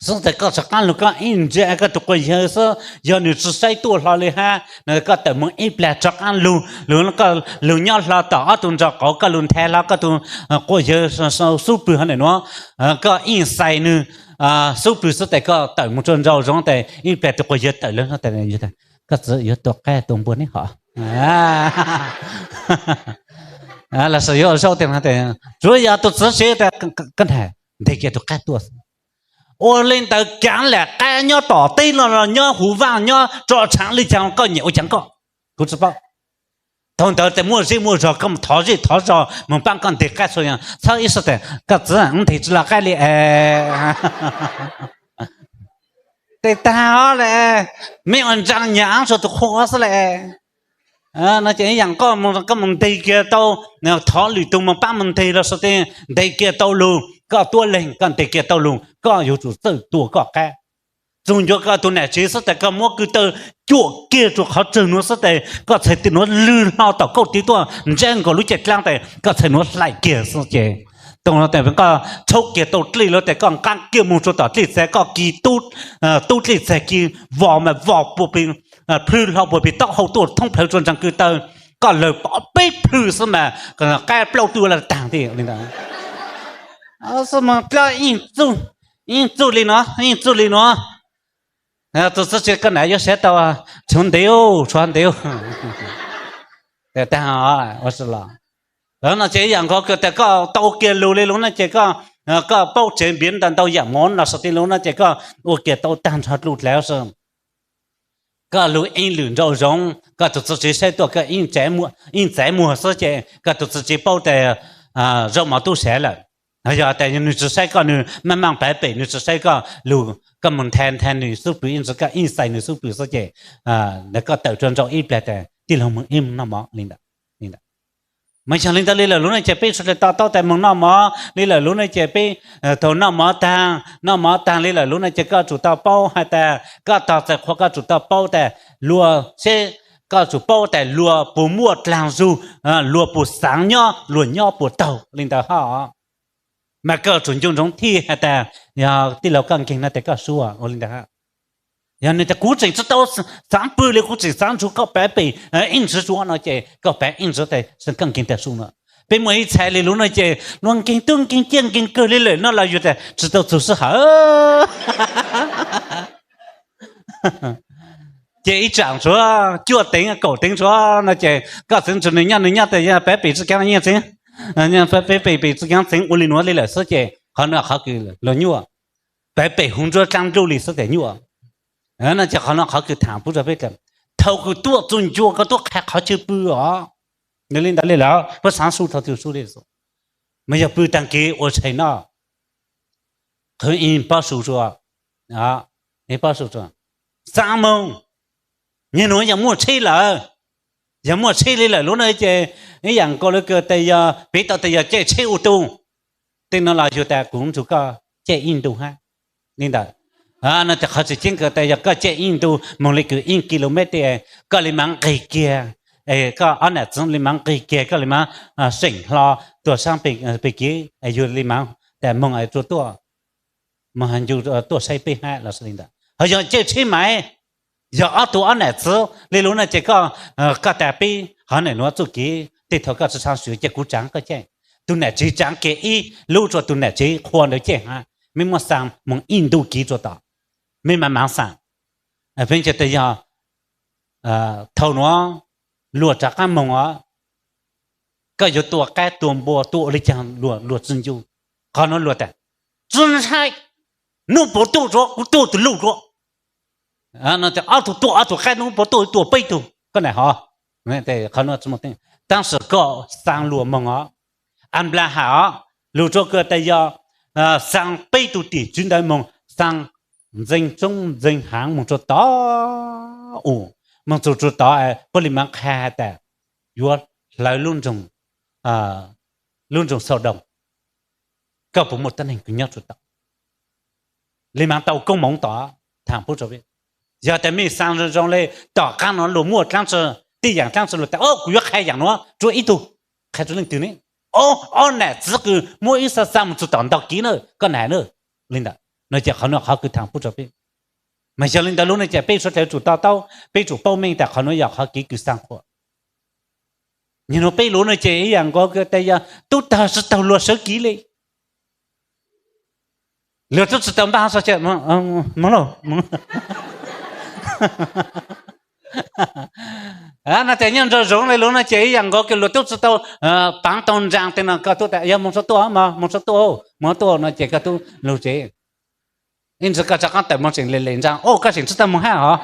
xwb tes koj rov qaab lug koj ib ntsia koj tug quas yawg xwb, yog nws tsi saib tuaj hlo li hab no koj tawm moog ib plag rov qaab lug, lug koj lug nyob hlo tom ob tug nraub qaum, koj lug nthe hlo koj tug quas yawg xub pwg hov ntawm nuav, koj ib xais nwg xub pwg xwb tes koj tawm moog rua nraum zoov tes ib plag tug quas yawg tawm lawm no tes, koj txiv yuav tua qaib tua npua neb hov? Los sis yuav ua zaub tej no, tsuav yog tug txiv tsev tes koj nteg kiag tug qaib tuaj xwb. Ua li ntawd kaav lam qaib nyob tom teb no los nyob huv vaaj nyob rov tshaav li caag koj nyam ua caag koj, kuv tsi paub. Thaum ntawd tes muaj zej muaj zog koj moog thov zej thov zog moog paab koj nteg qaib txhua yaam, txhob ib sab tes koj txiv nteg tsi lug qaib li es. Tes taag os le, mej ua nraag nyaav tsuas tug qhua xwb le. No ces ib yaam koj moog, koj moog nteg kiag tau, thov lwm tug moog paab moog nteg los sis tej nteg kiag tau lug, koj tuab leeg koj nteg kiag tau lug koj yuav tsum txawj tua koj qaib. Txug ncua koj tug nam tsev xwb tes koj muab kwv taw cuam kiag rua qhov tsawg nuav xwb tes koj txhais tes nuav lwg hlo tom kauj tiv tuaj ntsab nkaus lub caj dlaab tes koj txhais nuav hlais kiag xwb ces, thaum no tes koj tshaub kiag tau dlej lawm tes koj nqaab kiag moog rua tom dlej txag, koj kis tub dlej txag kis vos mas vos puag peg, plhws hlo puag peg taub hau tuaj thoob plawg rua nraag kwv taw, koj lawg pov peb plhws xwb mas qaib plaub tug ua le taag tiag li ntawd. Xwb moog dlab ib txuj li no, ib txuj li no. Tug txiv tsev koj nam yuav sab tau, tshuav ntev, tshuav ntev. Taag ua si los, no ces ib yaam nkaus kws tas koj tau kiag lug li lug no ces koj paub tsev npiav ntau ntau yaam mov los sis tej lug no ces koj ua kiag tau taag nrho dlej dlaab si. Koj lug ib lwm nraum zoov koj tug txiv tsev saib tuaj koj ib ntxaiv muag xwb ces koj tug txiv tsev paub tas zaub mov tub sav lawm. Yog tas nwg tsi saib koj, nwg maaj maaj pav pem, nwg tsi saib koj lug, koj moog nthe nthe nwg xub pwg ib ntsis, koj ib xais nwg xub pwg xwb ces koj tawm rua nraum ib plag tas tij laug moog ib moog noj mov li ntawd. Mas yog li ntawd li lawm lug no ces peb sawv daws to taub tas moog noj mov li lawm lug no ces peb thaum noj mov taag, noj mov taag li lawm lug no ces koj tsum tau paub has tas koj tog txais qhua koj tsum tau paub tas luag seb, koj tsum paub tas luag puas muaj dlaag zug, luag puas xaav nyob, luag nyob puas taug li ntawd hab. Mas koj tsum nco ntsoov thiaj has tas yog tij laug koj nkeeg no tes koj sua ua li ntawd. Yog nwg tas kuv tseem tsi tau xaav pw li, kuv tseem xaav nrug koj pav pem ib ntsis sua no ces koj pav ib ntsis tes koj nkeeg tas su no. Peb muaj ib txhais li lug no ces luag nkeeg tub nkeeg ciaj nkeeg kawg li lawm no los yug tas tsi tau txug sij hawm. Ces ib tsaam tsuav cuaj teev kaum teev tsuav no ces koj txeev tsuas nwg nyob nwg nyob tas yog pav pem tsi kaav nyiaj txeev, pav pem pem tsi kaav txeev ua li nuav li lawm xwb ces qhov no qhov kws luag nyuaj. Pav pem huv nruab dlaab ntuj li xwb tes nyuaj. No ces qhov no qhov kws thaam pub rua peb tas thaum kws tuaj txug ncua koj tub qha qhov chaw pw os. Nwg li ntawd li lawm puab xaav su thaum twg su li. Mas yog pw taag kev ua tshais noj, qhwv ib pob su rua, ib pob su rua, xaa moog. Nyag nuav yog muaj tsheb lawm, yog muaj tsheb li lawm lub no ces ib yaam nkaus le kws tas yog piv tau tas yog caij tsheb ua tug, tej no los yug tas kuv nrug koj caij ib ntu hab li ntawd. No tes qhov tseem ceeb kws tas yog koj caij ib ntu moog le kws ib kilomev, koj le maam nqeg kiag, koj ob nam txiv le maam nqeg kiag, koj le maam seem hlo tuaj saab peg kev, yug le maam tas moog rua tuaj, moog ncu tuaj saib peb hab los li ntawd. Ho yog caij tsheb mas yog ob tug ob nam txiv li lub no ces koj, koj tas peb hov nam nuav txuj kev tej thaum koj tsi tshaav swm ces kuv tsaav koj caij. Tug nam tsev tsaav kiag ib lub rua tug nam tsev qhua ntawd caij hab, mej muab xaa moog ib ntu kev rua tom, mej maam maam xaa. Peb tas yog thaum nuav luag rov qaab moog os, koj yuav tua qaib tua npua tua ua le caag luag tsi ncu. Qhov nuav luag tas tsi ntshai, nub puas tuaj rua kuv tua tug luj rua. Ob tug tua ob tug qaib, nub puas tuaj tua peb tug koj nam hov. Qhov nuav tsi muaj teeb, tab sis koj xaa luag moog os. Anplaham os, lug rua kws tas yog xaa peb tug tim tswv ntawd moog, xaa ntxeev tsoob ntxeev haav moog rua tod, u, moog txug rua tod puab le maam qha has tas yuav hlawv lub nroog Xaudoos. koj puas muaj tuab neeg kws nyob tsuas tau li mas tau koob moov tod? Tham pub rua peb. Yog tas mej xaa zoo zoo le, tom qaab nuav luag muaj dlaab tsi, tij yaam dlaab tsi luag tas, o, kuv yuav qha yaam nuav rua ib tug, qha rua leej twg ne? O, ob nam txiv kws muab wb xaa xaa moog txug tom ntog kiv na, koj nam na. Li ntawd no ces qhov nuav qhov kws tham pub rua peb. Mas yog li ntawd lub no ces peb suav dlawg tsum to taub, peb tsum paub meej tas qhov nuav yog qhov kev kws xaa qhua. Nwg nuav peb lug no ces ib yaam nkaus tas yog tub tag tsi taug luag sawv kiv le. Luag tub tsi tau npaj xo, no tas nyob nraum zoov le lug no ces ib yaam nkaus kws luag tub tsi tau paav tau nraag tej no, koj tub tas yog moog tsuag tuaj mog, moog tsuag tuaj, moog tuaj no ces koj tub lug tsev. Ib ntsis koj rov qaab tawm moog tseem le le nraag, o, koj tseem tsi tau moog hab hov.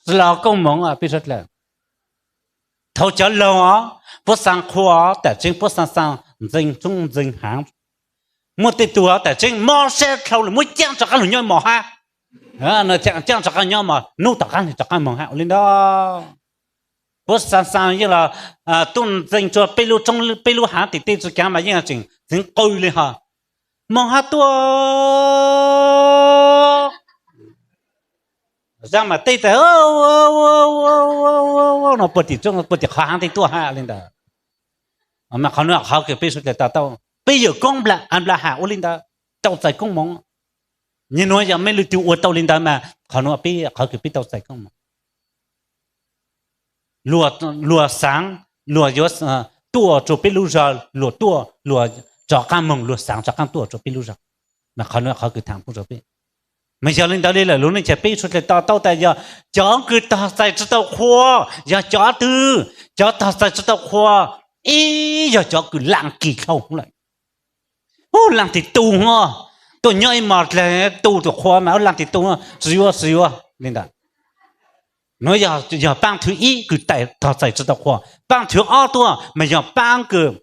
Tsi los koob moov peb suav dlawg. Thaus cov laug os, puab xaa qhua, tam tseeb puab xaa xaa ntxeeg tshoob ntxeeg haav. Muaj tej tug tam tseeb mob sab dlhau lug muab caab rov qaab lug nyob mos hab. Caab rov qaab nyob mos, nub tom qaab rov qaab moog hab ua li ntawd. Puab xaa xaa yeej los tuaj ntxeeg rua peb lub tshoob peb lub haav tim tej tsi kaav mas yeej tseem txeev qw le hov. Moog hab tuaj. Zaaj mas tej tas no puag tim tshoob puag tim qhov haav tej tuaj hab li ntawd. Mas qhov nuav qhov kws peb suav dlawg to taub, peb yawm koob Anplahas ua li ntawd, tau txais koob moov. Nwg nuav yog mej lwm tug ua tau li ntawd mas qhov nuav peb qhov kws peb tau txais koob moov. Luag xaav, luag yuav tuaj rua peb lub zog, luag tuaj, luag rov qaab moog, luag xaav rov qaab tuaj rua peb lub zog. Mas qhov nuav qhov kws tham pub rua peb. Mas yog li ntawd li lawm lug no ces peb suav dlawg to taub tas yog cov kws tog txais tsi tau qhua yog cov twg? Cov tog txais tsi tau qhua, ib yog cov kws laaj kis dlhau hwv lawm. Ub, laaj tig tu hov, tuaj nyob ib mos dlaag tu tus qhua mas ub laaj tig tu, tsi yuav tsi yuav li ntawd. Nuav yog paab thwv ib kws tog txais tsi tau qhua. Paab thwv ob tuaj mas yog paab kws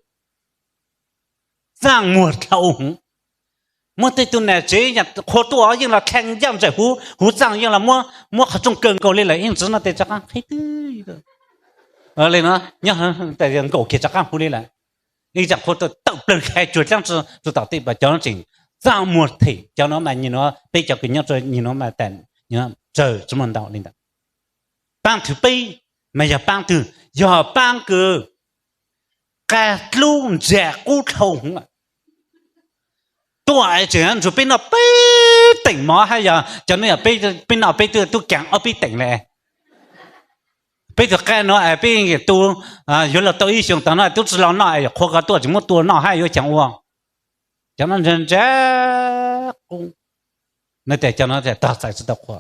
txaaj muag dlhau hwv. Muaj tej tug nam tsev qhua tuaj yeej los khee ncaj nraim huv, huv txaaj yeej los muab qhov rooj kaw nkaus li lawm, ib ntsis no tes rov qaab qhib twb li no, nyob nkaum kiag rov qaab huv li lawm. Ib tsaam qhua tuaj tawm plawg dlha cuag dlaab tsi rua tom tej, cov nuav tseem txaaj muag them. Cov nuav mas nwg nuav peb cov kws nyob rua nwg nuav mas tas tsawg tsi muaj ntau li ntawd. Paab thwv peb mas yog paab twg? Yog paab kws qab dlub ntsag qub dlhau hwv. Tuaj es tseem nrug peb noj peb teem mov hab yog cov nuav yog peb noj peb twb tub kaag ob peb teem le. Peb tug qab nuav es peb tu yuav luag tau ib xyoos tog no tub tsi los noj es qhua ko tuaj tseem muab tua noj hab yuav caag ua. Cov nuav ntsag ntsag qub, no tas cov nuav tog txais tsi tau qhua.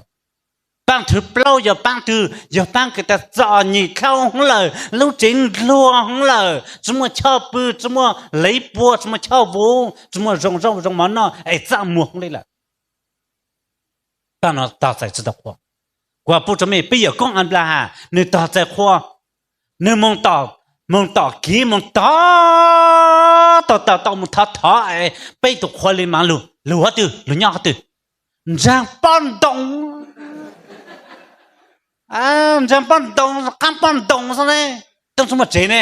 Paab thwv plaub yog paab twg? Yog paab kws tas txom nyem dlhau hwv lawm, lub tsev ndluag hwv lawm, tsi muaj choj pw, tsi muaj lev puag, tsi muaj choj vuv, tsi muaj zoo zaub zoo mov noj es txaaj muag hwv li lawm. Paab nuav tog txais tsi tau qhua. Kuv pub rua mej, peb yawm koob Anplahas nwg tog txais qhua. Nwg moog tom, moog tom kiv, moog tog tog tog tau moog thov thov es peb tug qhua li mas lug, lug huv twg, lug nyob huv twg? Nraag pob ntoo. Nraag pob ntoo, qaab pob ntoo xwb ne, tub tsi muaj tsev ne.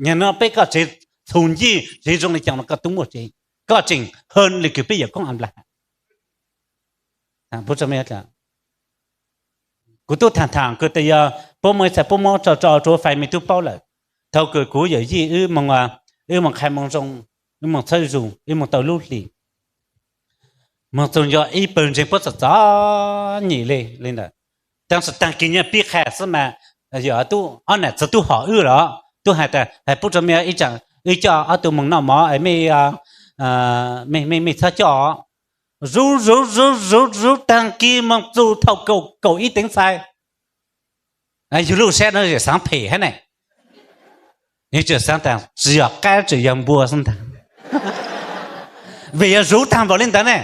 Nyag nuav peb koj tsev txhum ncij tsev zoo le caag los koj tub muaj tsev, koj tseem hab le kws peb yawm koob Anplahas. Kuv tub tham tham kws tas yog puab muaj ib txha puab muab tso tso rua fais mej tub paub lawm. Thaus kws kuv yawm yij wb moog, wb moog qha moo zoo, wb moog txhawb zug, wb moog tau lub hlis, moog txug yog ib pawg ntseeg puab txom txom nyem le li ntawd. Taab sis taag kis nyob pib qha xwb mas yog tub, ob nam txiv tub hom wb los tub has tas, has pub rua mej ib tsaam wb coj ob tug moog noj mov es mej, mej, mej txhob coj. Zuv zuv zuv zuv zuv taag kis moog txug thaum kaum, kaum ib teev txhais, yug lub sab nuav xaav phem hab ne. Yug tseem xaav tas tsi yog qaib tseem yog npua xwb ntaag. Vim yog zuv taag npaum li ntawd ne,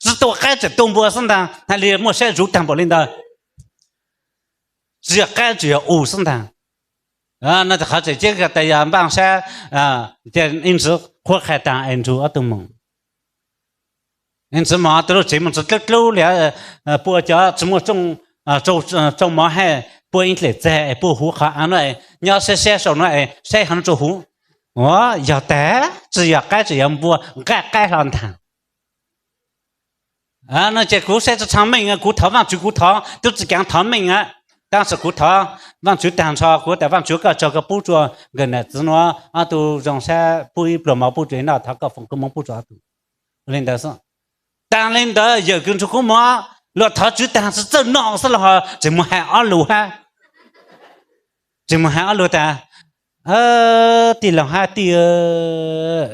tsi tua qaib tseem tua npua xwb ntaag, hab li muaj sab zuv taag npaum li ntawd. Tsi yog qaib tseem yog u xwb ntaag. No qhov tseem ceeb tas yog npaaj sab, ib ntsis qhuab qha taag es nrug ob tug moog. Ib ntsis moog ob tug lub tsev moog tsi dlub dlub li, puab cov tsi muaj tsoo mov hab puab ib dlem txag es puab huv qhov av nuav es nyob sab sab saum nuav es saib hov nuav tsuas huv. Ua, yog tag tsis yog qaib tsis yog npua, nqaij qaib hlo ntag. No ces kuv saib tsis tshua meej, kuv thov Vaajtswv, kuv thov tub tsis kaav thov meej a. Tab sis kuv thov Vaajtswv tag nrho, kuv tas Vaajtswv koj tsaug koj pub rua nkawm nam txiv nuav ob tug zoo sab, pub ib pluag mov pub rua ib noj, thov koj foom koob moov pub rua ob tug. Li ntawd xwb. Taag li ntawd yawm kws nrug kuv moog, luag thov Tswv taag tsi txawj noj xwb los ho tseem moog has ob lug hab. Tseem moog has ob lug tas, tij laug hab tij,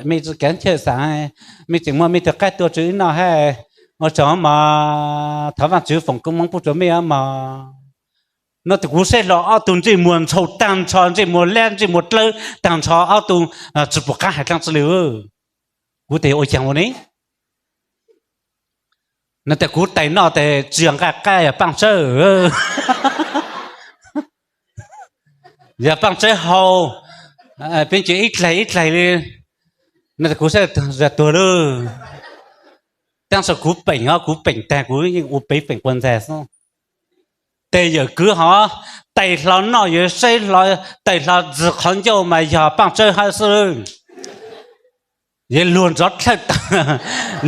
mej tsi kaav chawj xaav, mej tseem muaj mej tug qaib tua rua wb noj hab, ua tsaug mog, thov Vaajtswv foom koob moov pub rua mej mog. No tas kuv saib hlo ob tug ntsej muag ntxhov taag nrho, ntsej muag lab ntsej muag dlawb taag nrho, ob tug tsi pum qaab has dlaab tsi le. Kuv tas ua caag ua ne? No tas kuv tais noj tas tsi yog nqaij qaib, yog paaj tsawb. Yog paaj tsawb hau, peb ces ib dlaig ib dlaig li. No tas kuv saib zag tuag lawm. Taab sis kuv peem os, kuv peem tag kuv yeej ua pem feem quas ntxag xwb. Tes yawm kwv hov, tais hlo noj yuav saib hlo, tais hlo ntxig qhov ncauj mas yog paaj tsawb hawb xwb. Yuav luag nrov,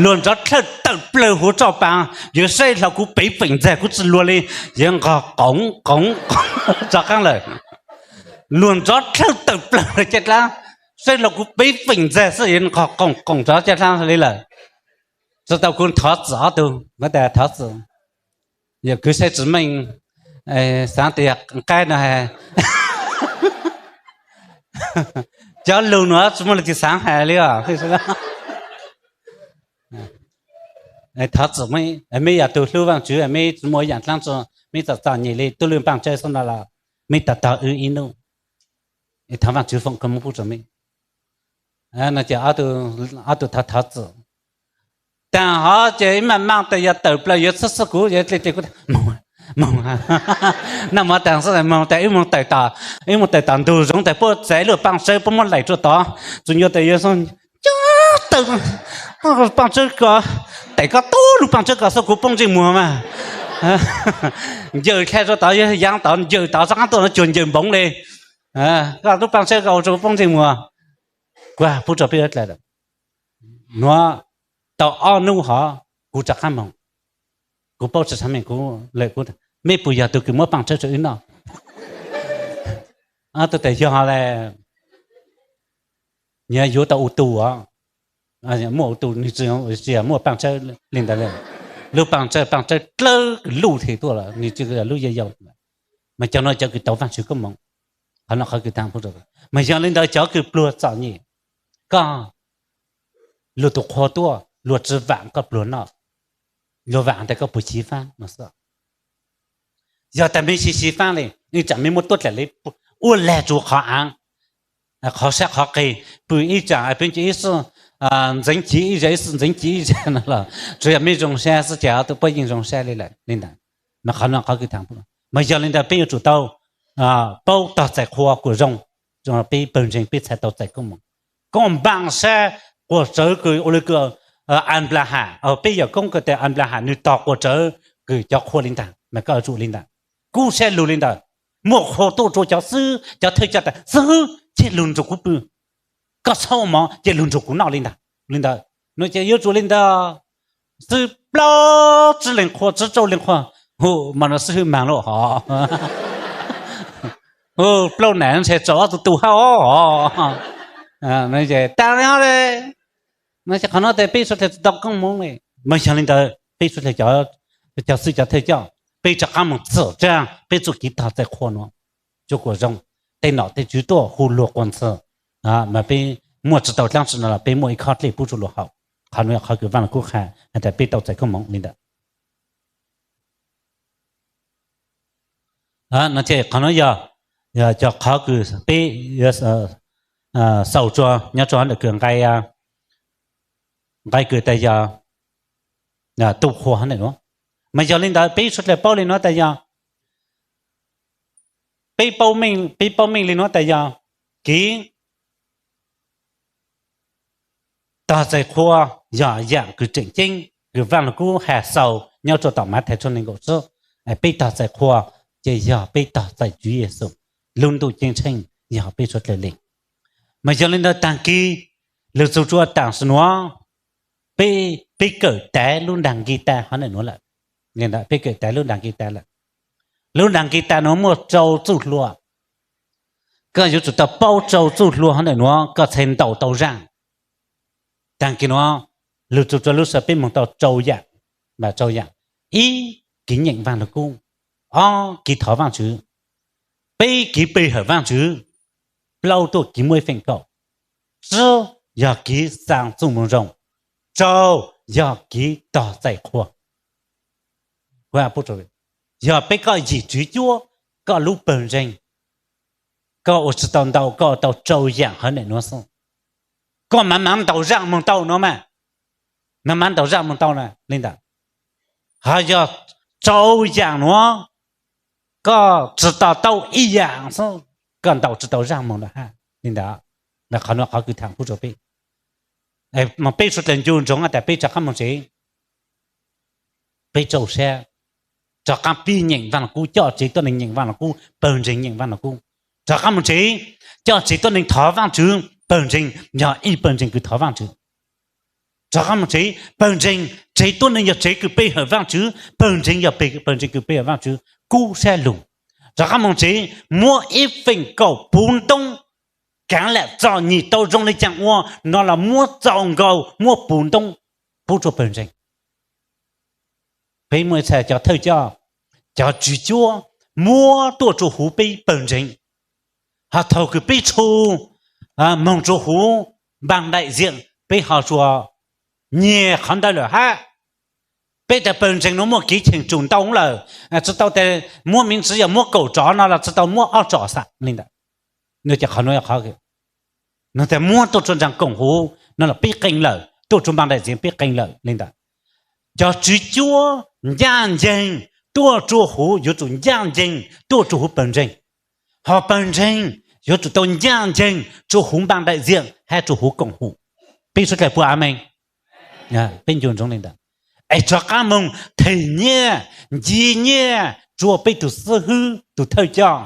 luag nrov dlhawj tawm plawg huv roj paav, yuav saib hlo kuv pem feem ntxag kuv tsi luag li, yuav nqog qoov qoov qoov rov qaab lawm. Luag nrov dlhawj tawm plawg lawm ca dlaab, saib hlo kuv pem feem ntxag xwb yuav nqog qoov qoov rov ca dlaab li lawm. Tsi tau kuv thov txim ob tug, kuv tas thov txim. Yawm kwv saib tsis meej, xaav tas yog qaib no, cov lug nuav tsi muaj leej twg xaav has li os. Thov txim, mej yog tug hlub Vaajtswv, mej tsi muaj yaam dlaab tsi, mej txom txom nyem li tub lwj paaj tsawb xwb no los mej tog tog wb ib nub, thov Vaajtswv foom koob moov pub rua mej. No ces ob tug thov thov txim. Taag hov ces ib maaj maaj tas yog tawm plawg yuav txhwb txhwb kuv, kuv, noj mov taag xwb moog tas wb moog tawm tom, wb moog tawm tom ntug zoov tas puab txav lub paaj tsawb puab muab laim rua tod, txug ncua tas yuav cov tawm paaj tsawb ko, tais koj tub lub paaj tsawb ko xwb kuv poob ntsej muag mas. Ncaws dlha rua tod, yaav tod ncaws tod rov qaab tuaj no cuag ncaws npoov li. Koj lub paaj tsawb ko ua rua kuv poob ntsej muag. Kuv pub rua peb dlaim lawm. Nuav tau ob nub hov kuv rov qaab moog. Kuv paub tsi tshua meej, kuv lawm kuv tas mej puas yog tug kws muab paaj tsawb rua wb noj? Ob tug tas yog le, nyias yuav tau u tu os. Muaj u tu, nwg tsi yog muaj paaj tsawb li ntawd le. Lub paaj tsawb, paaj tsawb dlawb kws luj dhi tuaj lawm, nwg tsi yog lub yau yau. Mas cov nuav cov kws tau Vaajtswv koob moov, qhov no qhov kws taag pub rua. Mas yog li ntawd cov kws pluag txom nyem, koj, luag tus qhua tuaj luag tsi vaam koj pluag noj, luag vaam tas koj puas xyiv faab no xwb. Yog tas mej tsi xyiv faab li, ib tsam mej muab tuab dlaim li, ua lag rua qhov aav, qhov sab qhov qig, pw ib tsam peb ib xwb ntxeev ci ib zag, ib xwb ntxeev ci ib zag no los tsuas yog mej zoo sab xwb ces ob tug puab yeej zoo sab li lawm li ntawd. Mas qhov no qhov kws taag, mas yog li ntawd peb yuav tsum tau paub tog txais qhua kuas zoo, peb pawg ntseeg peb txhad tau txais koob moov. Koj npaaj sab quas tsawv kws ua li kws Anplaham, peb yawm koob kws tas Anplaham nwg tog quas tsawv kws cov qhua li ntag, mas koj yuav tsum li ntawd, kub sab lug li ntawd. Muaj qhua tuaj rua cov xib, cov thawj coj tas xib hwb, cia lug nrug kuv pw, koj txhob ua mov, cia lug nrug kuv noj li ntawd, li ntawd. No ces yuav tsum li ntawd, xwb plaub tsib leeg qhua, tsib rau leeg qhua, hu mas no xib hwb maag lawm hov. Hu plaub nam ntshe tsaus ob tug tu hab os. Taag le, qhov no tas peb suav dlawg tsi tau koob moov li. Mas yog li ntawd peb suav dlawg cov xib cov thawj coj, peb rov qaab moog txhawm tsaam peb txuj kev tog txais qhua nuav, tsuas kuas zoo, tej nom tej tswv tuaj hu luag quas ntxhw, mas peb muaj tsi tau dlaab tsi no los peb muaj ib khob dlej pub rua luag haus. Qhov nuav yog qhov kws Vaaj Lug Kub qha has tas peb tau txais koob moov li ntawd. No ces qhov nuav yog cov qhov kws peb xaus rua nyob rua ntawm kws nqai, nqai kws tas yog tu qhua ntawm nuav. Mas yog li ntawd peb suav dlawg paub li nuav tas yog, peb paub meej li nuav tas yog kev tog txais qhua yog yaam kws tseem ceeb kws Vaaj Lug Kub has xaus nyob rua tom Mathais tshooj neeg nkaum tsib. Peb tog txais qhua ces yog peb tog txais Tswv Yexus lub ntuj ceeb tsheej yog peb suav dlawg lees. Mas yog li ntawd tag kis, lug txug rua taam sim nuav, peb, peb kawm tag lub nraag nki tas hov ntawm nuav lawm. Peb kawm tag lub nraag nki tas lawm. Lub nraag nki tas nuav muaj rau txuj hlua. Koj yuav tsum tau paub rau txuj hlua hov ntawm nuav koj txhaj ntaus tau zaaj. Tag kis nuav, lug txug rua lub sij hawm peb moog tau rau yaam, rau yaam. Ib, kev nyeem Vaaj Lug Kub. Ob, kev thov Vaajtswv. Peb, kev pe hawm Vaajtswv. Plaub, tuaj kev muaj ib feem kaum. Tsib, yog kev xaa txuj moo zoo. Rau, yog kev tog txais qhua. Yog peb koj yim tswv cuab, koj lub pawg ntseeg, koj ua tsi tau ntau, koj ua tau rau yaam hov ntawm nuav xwb. Koj mav mav ntaus zaaj moog tau nuav mas, mav mav ntaus zaaj moog tau na li ntawd. Ho yog rau yaam nuav, koj tsi tau tau ib yaam xwb, koj ntaus tsi tau zaaj moog lawm hab li ntawd. Qhov nuav qhov kws thaam pub rua peb, mas peb suav dlawg ncu ntsoov tas peb rov qaab moog tsev, peb rau sab, rov qaab pib nyeem Vaaj Lug Kub, coj tsev tuab neeg nyeem Vaaj Lug Kub, pawg ntseeg nyeem Vaaj Lug Kub. Rov qaab moog tsev, coj tsev tuab neeg thov Vaajtswv, pawg ntseeg yog ib pawg ntseeg kws thov Vaajtswv. Rov qaab moog tsev, pawg ntseeg, tsev tuab neeg yog tsev kws pe hawm Vaajtswv, pawg ntseeg yog pawg ntseeg kws pe hawm Vaajtswv, kub sab lug. Rov qaab moog tsev, muab ib feem kaum puv ntoob, kaav lam txom nyem tau zoo le caag ua, no los muab txaus nkaus muab puv ntoob pub rua pawg ntseeg. Peb muaj ib txha cov thawj coj, cov tswv cuab muab tuaj rua huv peb pawg ntseeg. Ho thaus kws peb tshu moog rua huv npaag daim ziam, peb ho tsuas nyiag qhov ntawd lawm hab. Peb tas pawg ntseeg nuav muaj kev cheem tsum ntau lawm, tsi tau tas muab miv ntsis yog muab kaum tsov no los tsi tau muab ob tsov xwb li ntawd. Qhov nuav, no tas muab tuaj rua nraag koom huv no los peb qee lawm, tuaj rua npaag daim ziam peb qee lawm li ntawd. Cov tswv cuab ncaaj nceeg tuaj rua huv yuav tsum ncaaj nceeg tuaj rua huv pawg ntseeg. Ho pawg ntseeg yuav tsum tau ncaaj nceeg rua huv npaag daim ziam hab rua huv koom huv. Peb suav dlawg puas amees? Peb ncu ntsoov li ntawd. Es rov qaab moog them nyiaj, nce nyiaj rua peb tug xib hwb, tug thawj coj.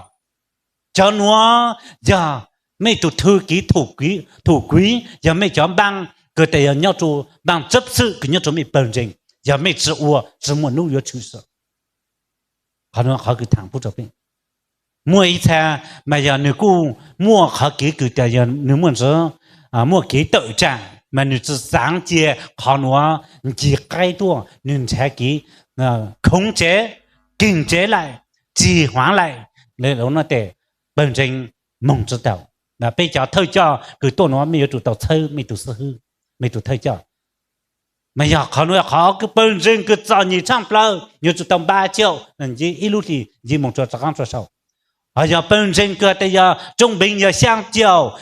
Cov nuav yog mej tug thw kiv thum kuiv, yog mej cov npaaj kws tas yog nyob rua npaaj tsab xwm kws nyob rua mej pawg ntseeg, yog mej tsi ua tsi muaj nub yuav tshwm sim. Qhov nuav qhov kws thaam pub rua peb. Muaj ib txha mas yog nwg kuj muaj qhov kev kws tas yog nwg muaj ntsis, muaj kev tawm tsaam mas nwg tsi xaav cia qhov nuav ncig qaib tuaj, nwg nrhav kev khoov tsev, keeg tsev laim, tsis huav laim, le nuav tes pawg ntseeg moog tsi tau. Peb cov thawj coj kws tuaj nuav mej yuav tsum tau txhawb mej tug xib hwb, mej tug thawj coj. Mas yog qhov nuav qhov kws pawg ntseeg kws txom nyem tshaaj plawg, yuav tsum tau npaj caum nce ib lub hlis nce moog rua rov qaab rua sau. Ho yog pawg ntseeg kws tas yog trung bình yog xyaa caum,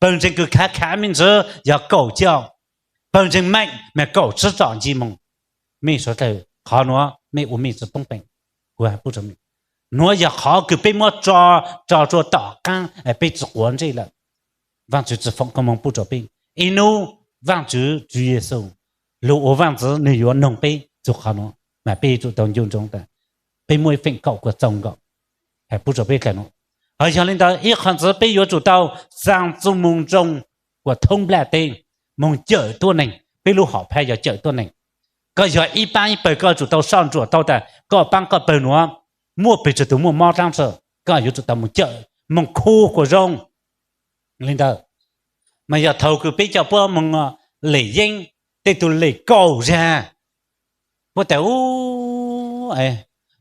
pawg ntseeg kws khav khav mej ntsis yog kaum caum, pawg ntseeg meem mas kaum tsib tsom nce moog. Mej suav dlawg qhov nuav mej ua mej tsi poob peem, kuv has pub rua mej. Nuav yog qhov kws peb muab tso, tso rua tom qaab, peb tsi quav ntsej lawm. Vaajtswv tsi foom koob moov pub rua peb. Ib nub Vaajtswv, Tswv Yexus lug ua vaaj ntxwv, nwg yuav noog peb txug qhov nuav, mas peb yuav tsum tau ncu ntsoov tas peb muaj ib feem kaum kuas txaus nkaus, has pub rua peb dlawg nuav. Ho yog li ntawd ib qhov ntxiv peb yuav tsum tau xaa txuj moo zoo kuas thoob nplaj teb, moog cawm tuab neeg. Peb lub hom phaj yog cawm tuab neeg. Koj yog ib paab ib pawg koj tsum tau soj ntsuam tau tas koj paab koj pawg nuav muaj pes tsawg tug muaj mob dlaab tsi, koj yuav tsum tau moog cawm, moog khu kuas zoo li ntawd. Mas yog thaus kws peb coj puab moog lem yeeb, tej tug lem kaum zag, puab tas,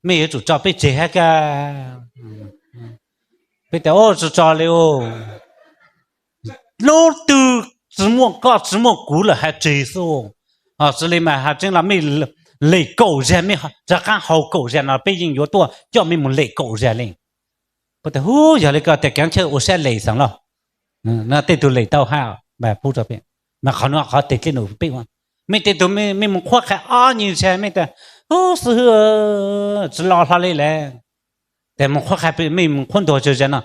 mej yuav tsum tso peb tseg hab kag. Peb tas, tsi tso li, lub twg tsi muaj koj tsi muaj kuv lawm has tseg xwb. Ho tsi li mas has tseeb los mej lem kaum zag, mej rov qaab haus kaum zag no peb yeej yuav tuaj coj mej moog lem kaum zag le. Puab tas, hu, yog li ko tas kaav chawj ua sab lem xeem lauj. Tej tug lem tau hab, mas pub rua peb. Mas qhov nuav qhov tes dlej num peb ua. Mej tej tug mej moog qhuab qha ob nyuag zag mej tas, hu, xib hwb, tsi lo hlo li lawm. Tas moog qhuab qha, mej moog qhuab ntuas zag no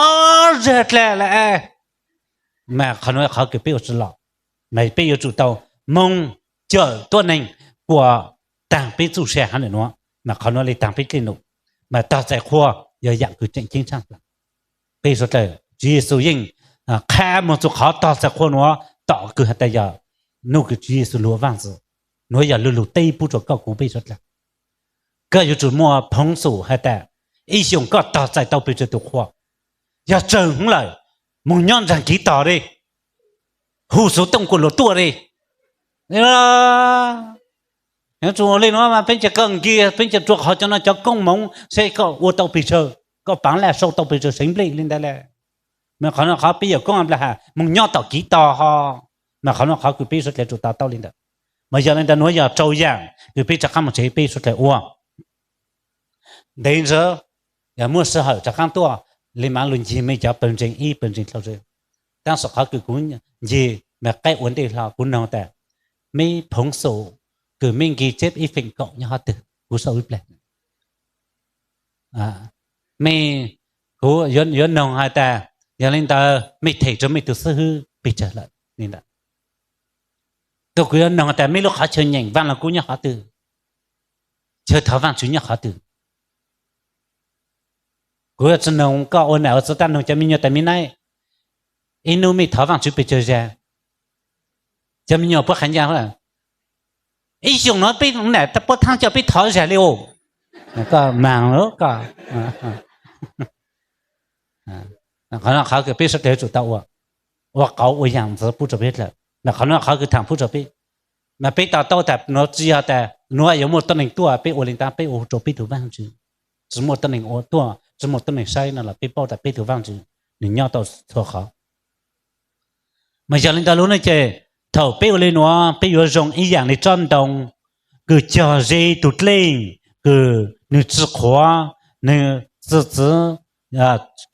ob zag dlawg lawm. Mas qhov nuav qhov kws peb ua tsi lo, mas peb yuav tsum tau moog cawm tuab neeg kuas taag peb txuj sa hov ntawm nuav. Mas qhov nuav le taag peb dlej num, mas tog txais qhua yog yaam kws tseem ceeb tshaaj plawg. Peb suav dlawg, Tswv Yexus yeej qha moog txug qhov tog txais qhua nuav, tom kws has tas yog nuj kws Tswv Yexus lug ua vaaj txwv. Nuav yog lug lug teb pub rua koj kuv peb suav dlawg. Koj yuav tsum muaj phoov xum has tas ib xyoos koj tog txais tau pes tsawg tug qhua. Yog tsawg hwv lawm, moog nyob nraag kiv tog le, hu xuv tooj kuas luas tuaj le. Yuav tsum ua le nuav mas peb ca koj nkig, peb ca rua qhov cov no cov koob moov seb koj ua tau pes tsawg, koj paav laj sau tau pes tsawg seev nplej le ntawd le. Mas qhov no qhov peb yawm koob Anplahas moog nyob tom kiv tog ho, mas qhov no qhov kws peb suav dlawg tsum to taub le ntawd. Mas yog le ntawd nuav yog rau yaam kws peb rov qaab moog tsev peb suav dlawg ua. Ntev ntawd yog muaj sij hawm rov qaab tuaj le mas lug ncig mej cov pawg ntseeg ib pawg ntseeg dlhau zag. Tab sis qhov kws kuv ncig mas qaib ua ntej hlo kuv noog tas mej phoov xum kws mej nkig tseb ib feem kaum nyob qhov twg, kuv sau ib plag. Mej, kuv yuav noog has tas yog le ntawd mej them rua mej tug xib hwb pes tsawg lawm le ntawd. Tug kuv yuav noog tas mej lub qhov chaw nyeem Vaaj Lug Kub nyob qhov twg, chaw thov Vaajtswv nyob qhov twg. Kuv yuav tsi noog koj ua nam ua txiv, tab noog cov me nyuam tas mej naib ib nub mej thov Vaajtswv pes tsawg zag. Cov me nyuam puab qha ncaaj, ib xyoos nuav peb nam puab thaab coj peb thov zag le os. Koj maag lawm koj. Qhov no qhov kws peb suav dlawg tsum tau ua, ua qauv ua yaam ntxiv pub rua peb dlawg. Mas qhov no qhov kws thaam pub rua peb, mas peb to taub tas nuav tsi yog tas nuav yuav muaj tuab neeg tuaj peb ua le ntawd, peb ua rua peb tug Vaajtswv. Tsi muaj tuab neeg ua tuaj, tsi muaj tuab neeg saib no los peb paub tas peb tug Vaajtswv nwg nyob tau txhua qhov. Mas yog le ntawd lub no ces thaum peb ua le nuav peb yuav zoo ib yaam le tsob ntoo kws cog ze tug dlej, kws nwg tsi qhuav, nwg txi txiv,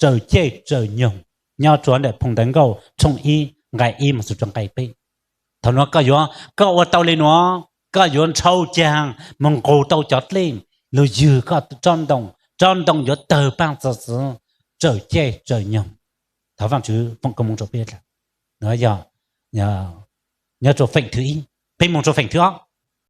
raws caij raws nyoog. Nyob rua ntawm Phoo Ntawv Nkauj tshooj ib nqai ib moog txug rua nqai peb. Thaum nuav koj yuav, koj ua tau le nuav koj yuav ntshau caag moog nqug tau cov dlej lug ywg koj tsob ntoo. Tsob ntoo yuav tawg paaj txi txiv raws caij raws nyoog. Thov Vaajtswv foom koob moov rua peb dlawg. Nyob rua feem thwv ib, peb moog rua feem thwv ob.